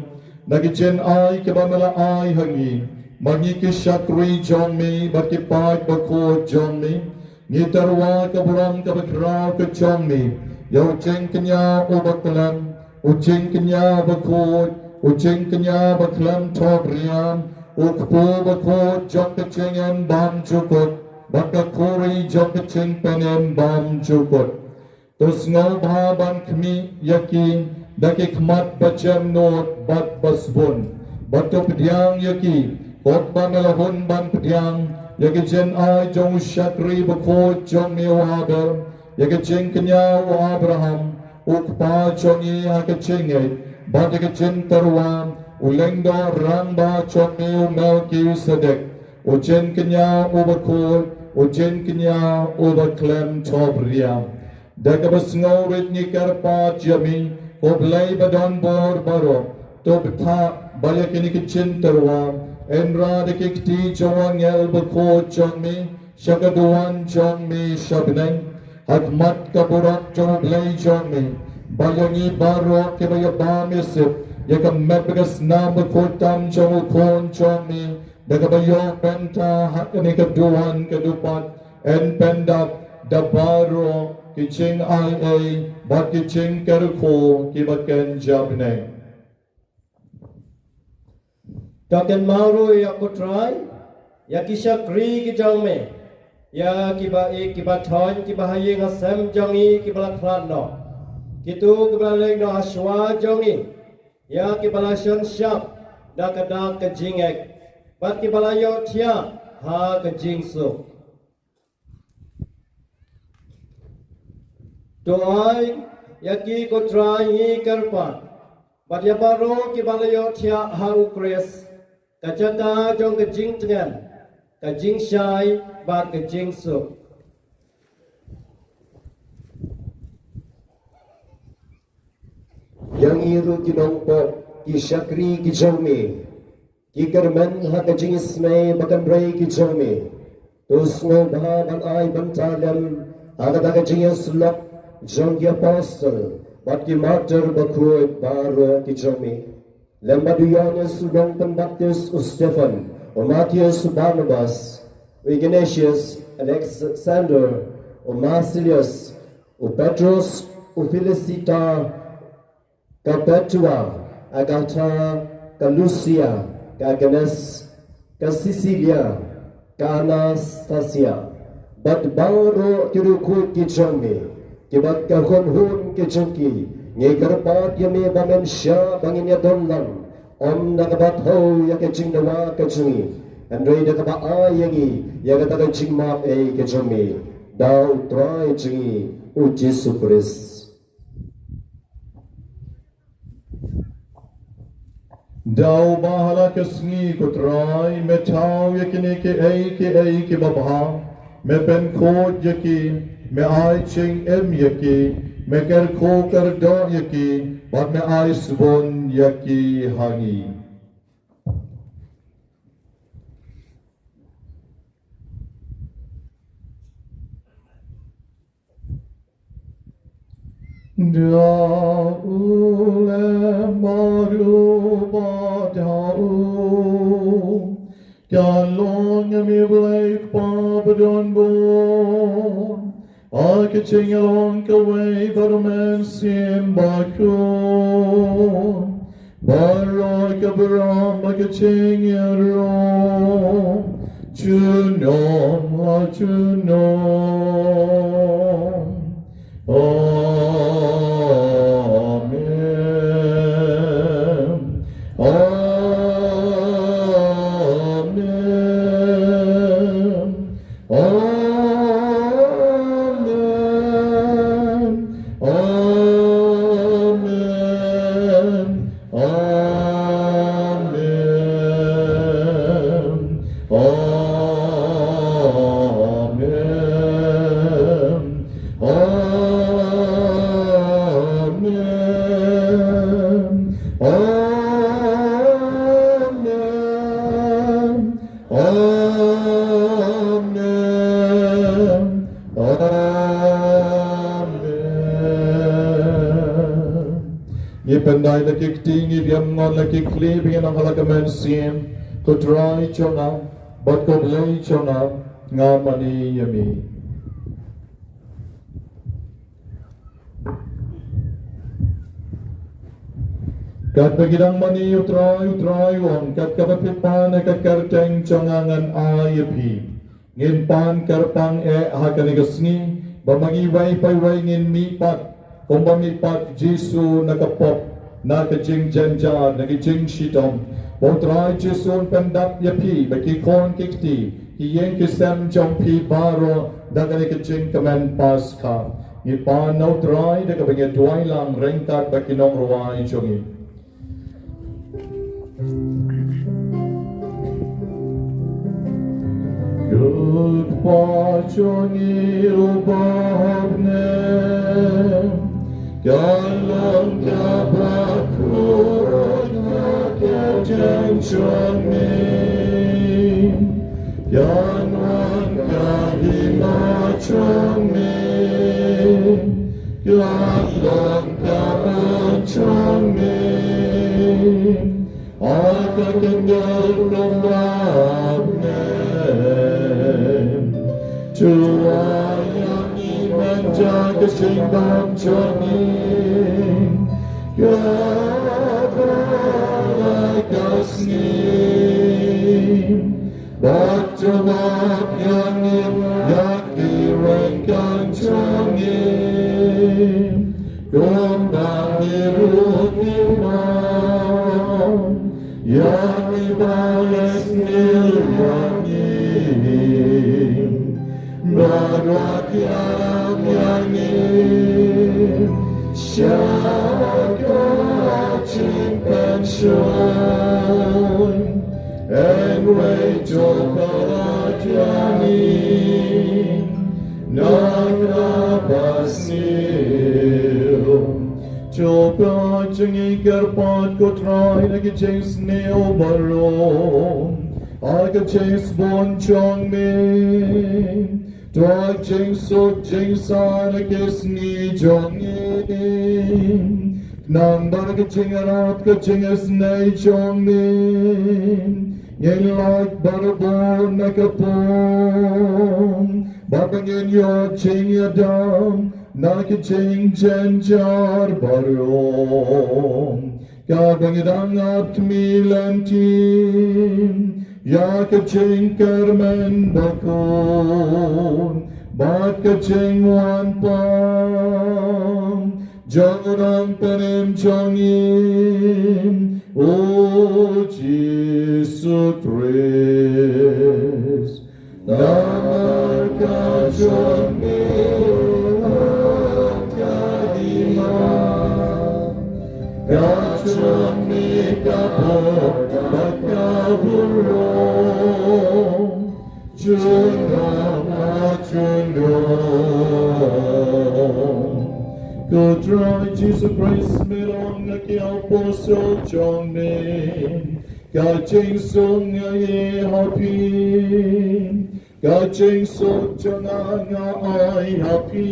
Na ka jingai kaba me la ai ha ngi, ma ngi ki shakri jong me bad ki paid bakhuid jong me, ngi tyrwa ka burom kaba khraw ka jong me ïa U Jingkñia uba khlem, U Jingkñia bakhuid, U Jingkñia ba khlem thok riam, U Kpu bakhuid jong ka jingim bymjukut bad ka khuri jong ka jingpynim bymjukut. To sngewbha ban khmih ïa ki da ki khmat ba jemnud bad ba sbun, bad to pdiang ïa ki kot ba me la hun ban pdiang ïa ka jingai jong u shakri bakhuid jong me u Abel, ïa ka jingkñia u Abraham, u kpa jong ngi ha ka jingngeit, bad ïa ka jingtyrwa u lyngdoh rangbah jong me u Melkisedek, u jingkñia uba khuid, u jingkñia uba khlem thok riam. Da kaba sngewrit ngi kyrpad ïa me, ko Blei ba don bor baroh, to bthah ba ïa kine ki jingtyrwa yn rah da ki kti jong u angel bakhuid jong me sha ka duwan jong me sha bneng, ha khmat ka burom jong u Blei jong me, ba ïa ngi baroh kiba ïa bam ïa sip ïa ka met bad ka snam bakhuid tam jong u Khun jong me, da kaba ïoh bynta ha kane ka duwan ka dewpat, yn pyndap da baroh ki jingai ei bad ki jingkyrkhu kiba kynja bneng. To kynmaw ruh ïa ko Trai, ïa ki shakri ki jong me, ïa kiba ïeit kiba thoiñ kiba ha ïing ha sem jong ngi kiba la khlad noh, kito kiba la leit noh ha shuwa jong ngi, ïa kiba la shon shap da ka dak ka jingngeit, bad kiba la ïohthiah ha ka jingsuk. To ai ïa ki ko Trai ngi kyrpad, bad ïa baroh kiba la ïohthiah ha u Khrist, ka jaka jong ka jingtngen, ka jingshai bad ka jingsuk. Ïa ngi ruh ki nongpop, ki shakri ki jong me, ki kyrmen ha ka jingisynei ba kynrei ki jong me, to sngewbha ban ai bynta lem ha kata ka jingïasyllok jong ki apostol bad ki martyr bakhuid baroh ki jong me, lem bad u Ïoannis u nongpynbaptis, u Stephan, u Mathaios, u Barnabas, u Ignatius, Alexander, u Marcelius, u Petrus, u Felicita, ka Perpetua, Agatha, ka Lucia, ka Agnes, ka Cecilia, ka Anastasia, bad baroh ki riewkhuid ki jong me, ki bad ka khun hun ki jong ki, Ngi kyrpad ïa me ba men shah ba ngin ïadon lang, ym da kaba thew ïa ka jingdawa ka jong ngi, hynrei da kaba ai ïa ngi ïa kata ka jingmap ei ka jong me. Da U Trai jong ngi U Jisu Khrist. Da uba ha la ka sngi, ko Trai, me thaw ïa kine kiei kiei kiba bha, me pynkhuid ïa ki, me ai jingim ïa ki, me kyrkhu kyrdoh ïa ki, bad me ai sbun ïa ki ha ngi. Da u lem baroh ba da u, ka long ïa me Blei Kpa badonbor, ha ka jingïalong kawei bad U Mynsiem Bakhuid, baroh ka burom bad ka jingïaroh junom la junom. Amen. Amen. Amen. Amen. Amen. Amen. Amen. Amen. Amen. Amen. Ngi pyndait la ki kti, ngi biang ngon la ki khlieh, ba ngin ong ha la ka mynsiem: Ko Trai jong nga bad ko Blei jong nga, nga mane ïa me. Katba ngi dang mane, U Trai, U Trai u ong, kat kaba phi pan ïa ka kyrteng jong nga, ngan ai ïa phi. Ngin pan kyrpang eh ha kane ka sngi, ba ma ngi iwei pa iwei ngin mihpat, kumba mihpat U Jisu na ka pop, na ka jingjynjar, na ka jingshitom. Ba U Trai Jisu un pyndap ïa phi bad ki khun ki kti, ki ïing ki sem jong phi baroh, da kane ka jingkmen Paskha. Ngi pan na U Trai da kaba ngi duwai lang ryngkat bad ki nongrwai jong ngi. Ko Kpa jong ngi uba ha bneng, ka long kaba khuid ka kyrteng jong me. Kan wan ka hima jong me. Kan long ka mon jong me ha ka kynja kumba ha bneng. To ai ïa ngi mynta ka jingbam jong ngi. Ka ba la ka sngi. Bad to map ïa ngi ïa ki ryngkang jong ngi, kumba ngi ruh ngi map ïa kiba la sniew ïa ngi. Bad wat ïalam ïa ngi sha ka jingpynshoi, hynrei to pynïaid ïa ngi na kaba sniew. To pynïaid ïa ngi kyrpad, ko Trai, na ki jingsniew baroh ha ka jingsbun jong me. To ai jingsuk jingsan ha ki sngi jong ngi. Khnang ba da ka jingïarap ka jingisynei jong me, ngin lait barabor na ka pung, bad ba ngin ïoh jingïada na ki jingjynjar baroh. Kaba ngi dang ap khmih lynti ïa ka jingkyrmen bakhuid bad ka jingwan pang Jong u nongpynim jong ngi, u Jisu Khrist. Namar ka jong me ka dei ma, ka jong me ka pop bad ka burom. Junom ha junom. Ko Trai Jisu Khrist, me la ong ha ki apostol jong me, ka jingsuk nga ai ha phi, ka jingsuk jong nga nga ai ha phi.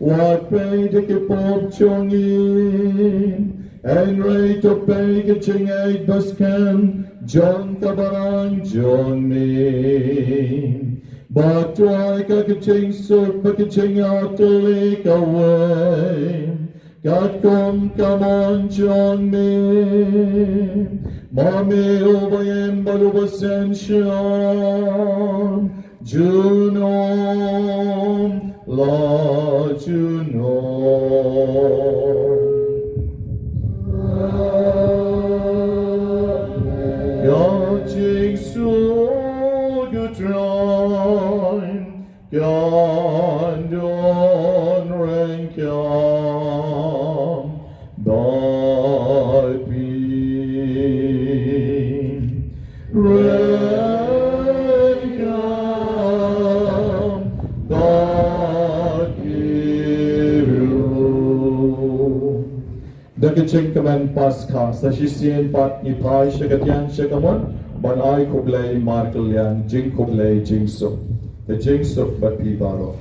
Wat peit ïa ki pop jong ngi, hynrei to peit ïa ka jingngeit baskhem jong ka balang jong me. Bad to ai ka jingsuk bad ka jingïatylli kawei, katkum ka mon jong me. Ma me uba im bad uba synshar, junom la junom. Ka jingsuk u Trai kan don ryngkat bad phi. Ryngkat bad phi ruh. Da ka jingkmen Paskha, sa shisien pat ngi phai sha ka thiang sha ka mut ban ai khublei markylliang, jingkhublei jingsuk. Ka jingsuk bad phi baroh.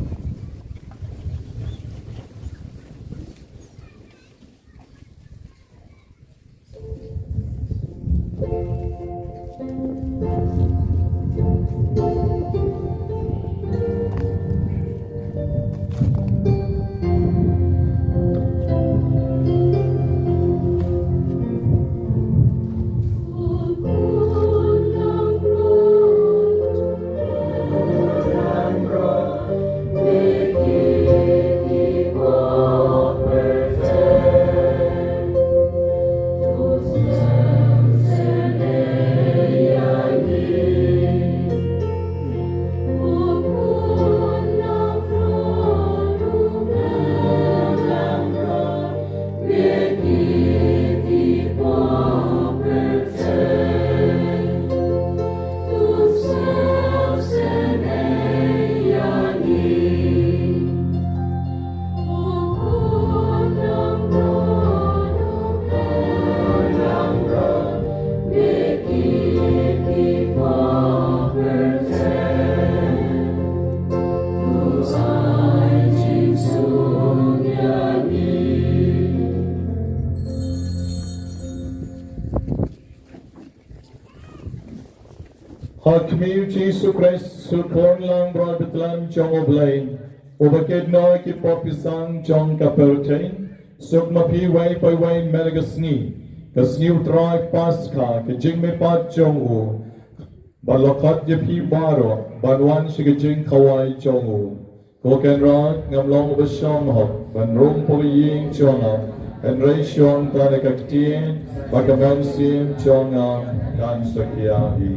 Ha khmih u Jisu Khrist, u khun langbrot ba tlam jong U Blei, uba kit noh ïa ki pop ki sang jong ka pyrthei, suk ma phi uwei pa uwei mynta ka sngi, ka sngi U Trai Paskha, ka jingmihpat jong u, bad la khot ïa phi baroh ban wan sha ka jingkhawai jong u. Ko Kynrad, ngam long uba shong hok ban rung hapoh ka ïing jong nga, hynrei shong tang da ka ktien bad ka mynsiem jong nga kan sa khia hi.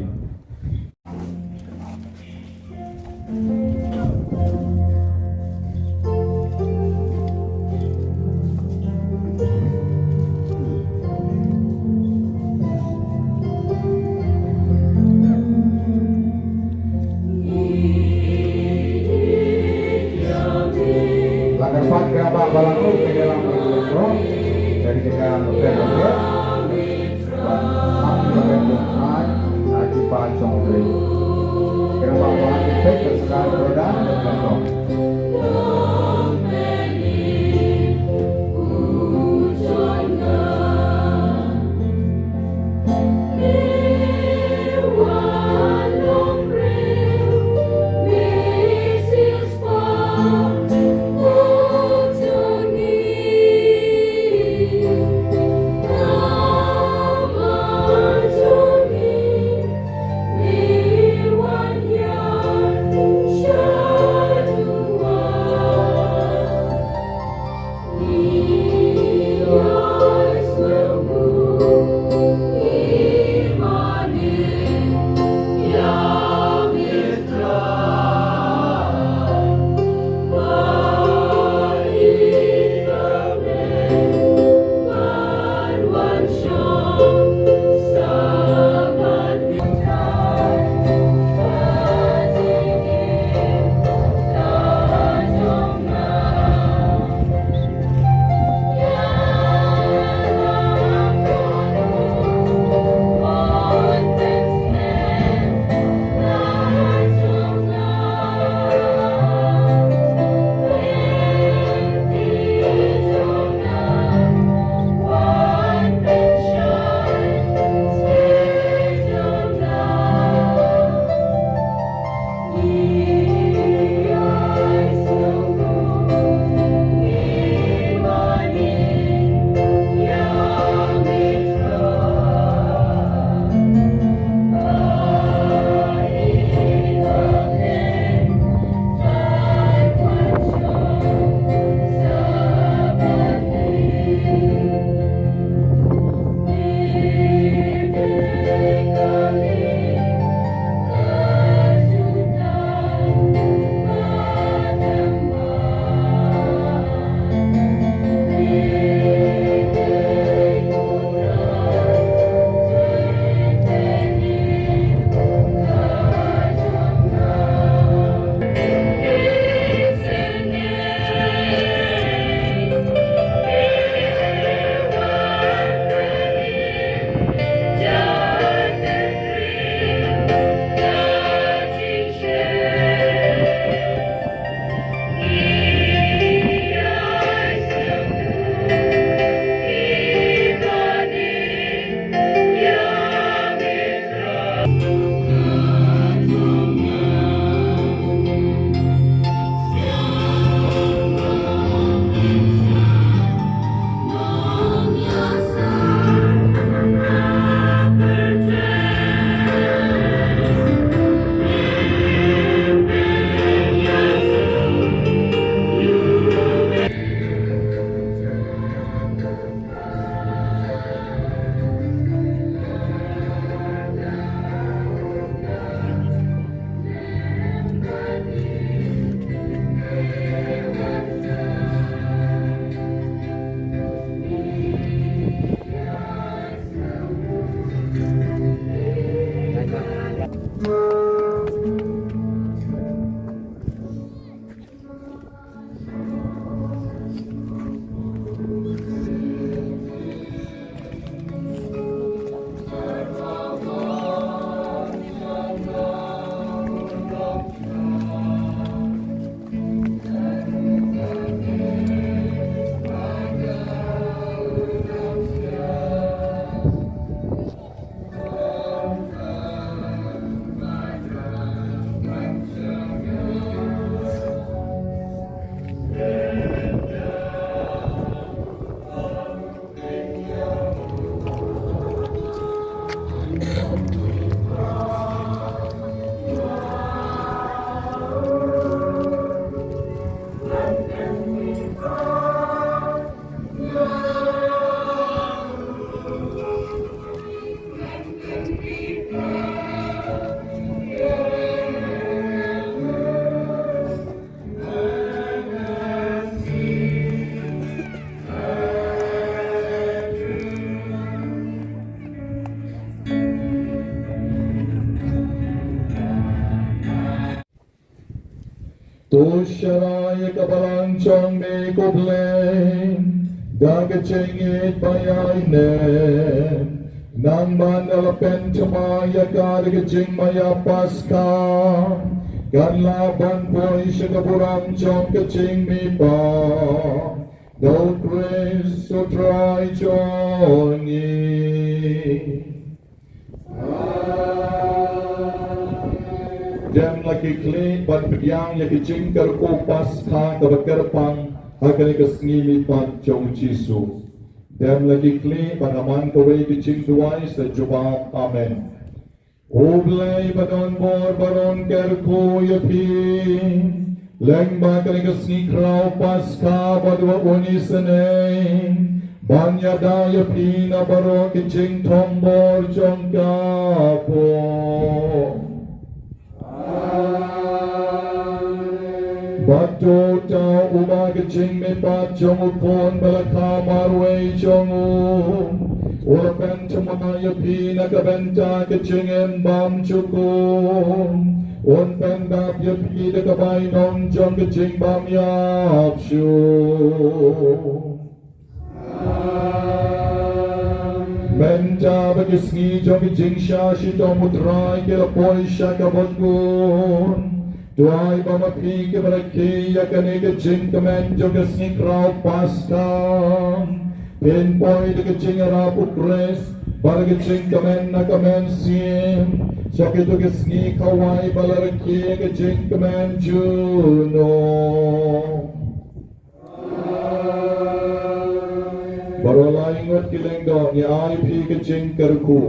La ka pat ka ba ba la ko ka dalam ko. Jadi kita bukan bukan. Ban ap ka bukan ai ai ki pa jong ri. Kena ba ba ki pek ka sekarang roda dan kantong. Sharai ïa ka balang jong me ko Blei da ka jingïeit ba ïaineh. Nang ban da la pynthymmai ïa ka da ka jingmaïa Paskha, kan lah ban poi sha ka burom jong ka jingmihpat da U Khrist U Trai jong ngi. Dem la ki khlieh ban pdiang ïa ki jingkyrkhu Paskha kaba kyrpang ha kane ka sngi mihpat jong U Jisu. Dem la ki khlieh ban ïa man kawei ka jingduwai sa jubab amen. U Blei ba don bor baroh un kyrkhu ïa phi lyngba kane ka sngi khraw Paskha bad wat uni sneng ban ïada ïa phi na baroh ki jingthombor jong ka pop. Bad to uta uba ka jingmihpat jong U Khun ba la kha marwei jong u, u la pynthymmai ïa phi na ka bynta ka jingim bymjukut. Un pyndap ïa phi da ka bainong jong ka jingbym ïap shuh. Mynta ba ki sngi jong ki jingshah shitom U Trai ki la poi sha kaba kut, to ai ba ma phi kiba rakhe ïa kane ka jingkmen jong ka sngi khraw Paskha, phin poi da ka jingïarap U Khrist bad da ka jingkmen na ka mynsiem sha kito ki sngi khawai ba la rakhe ïa ka jingkmen junom. Baroh lai ngut ki lyngdoh, ngi ai phi ka jingkyrkhu.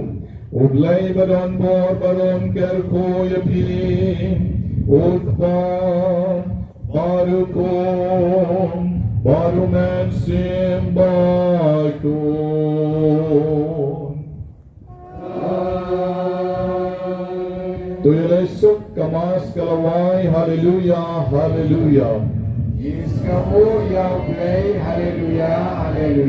U Blei ba don bor baroh un kyrkhu ïa phi. U Kpa bad U Khun bad U Mynsiem Bakhuid. To ïaleh suk, ka Mass ka la wai. Haleluia, haleluia. Ïa u Blei, haleluia, haleluia.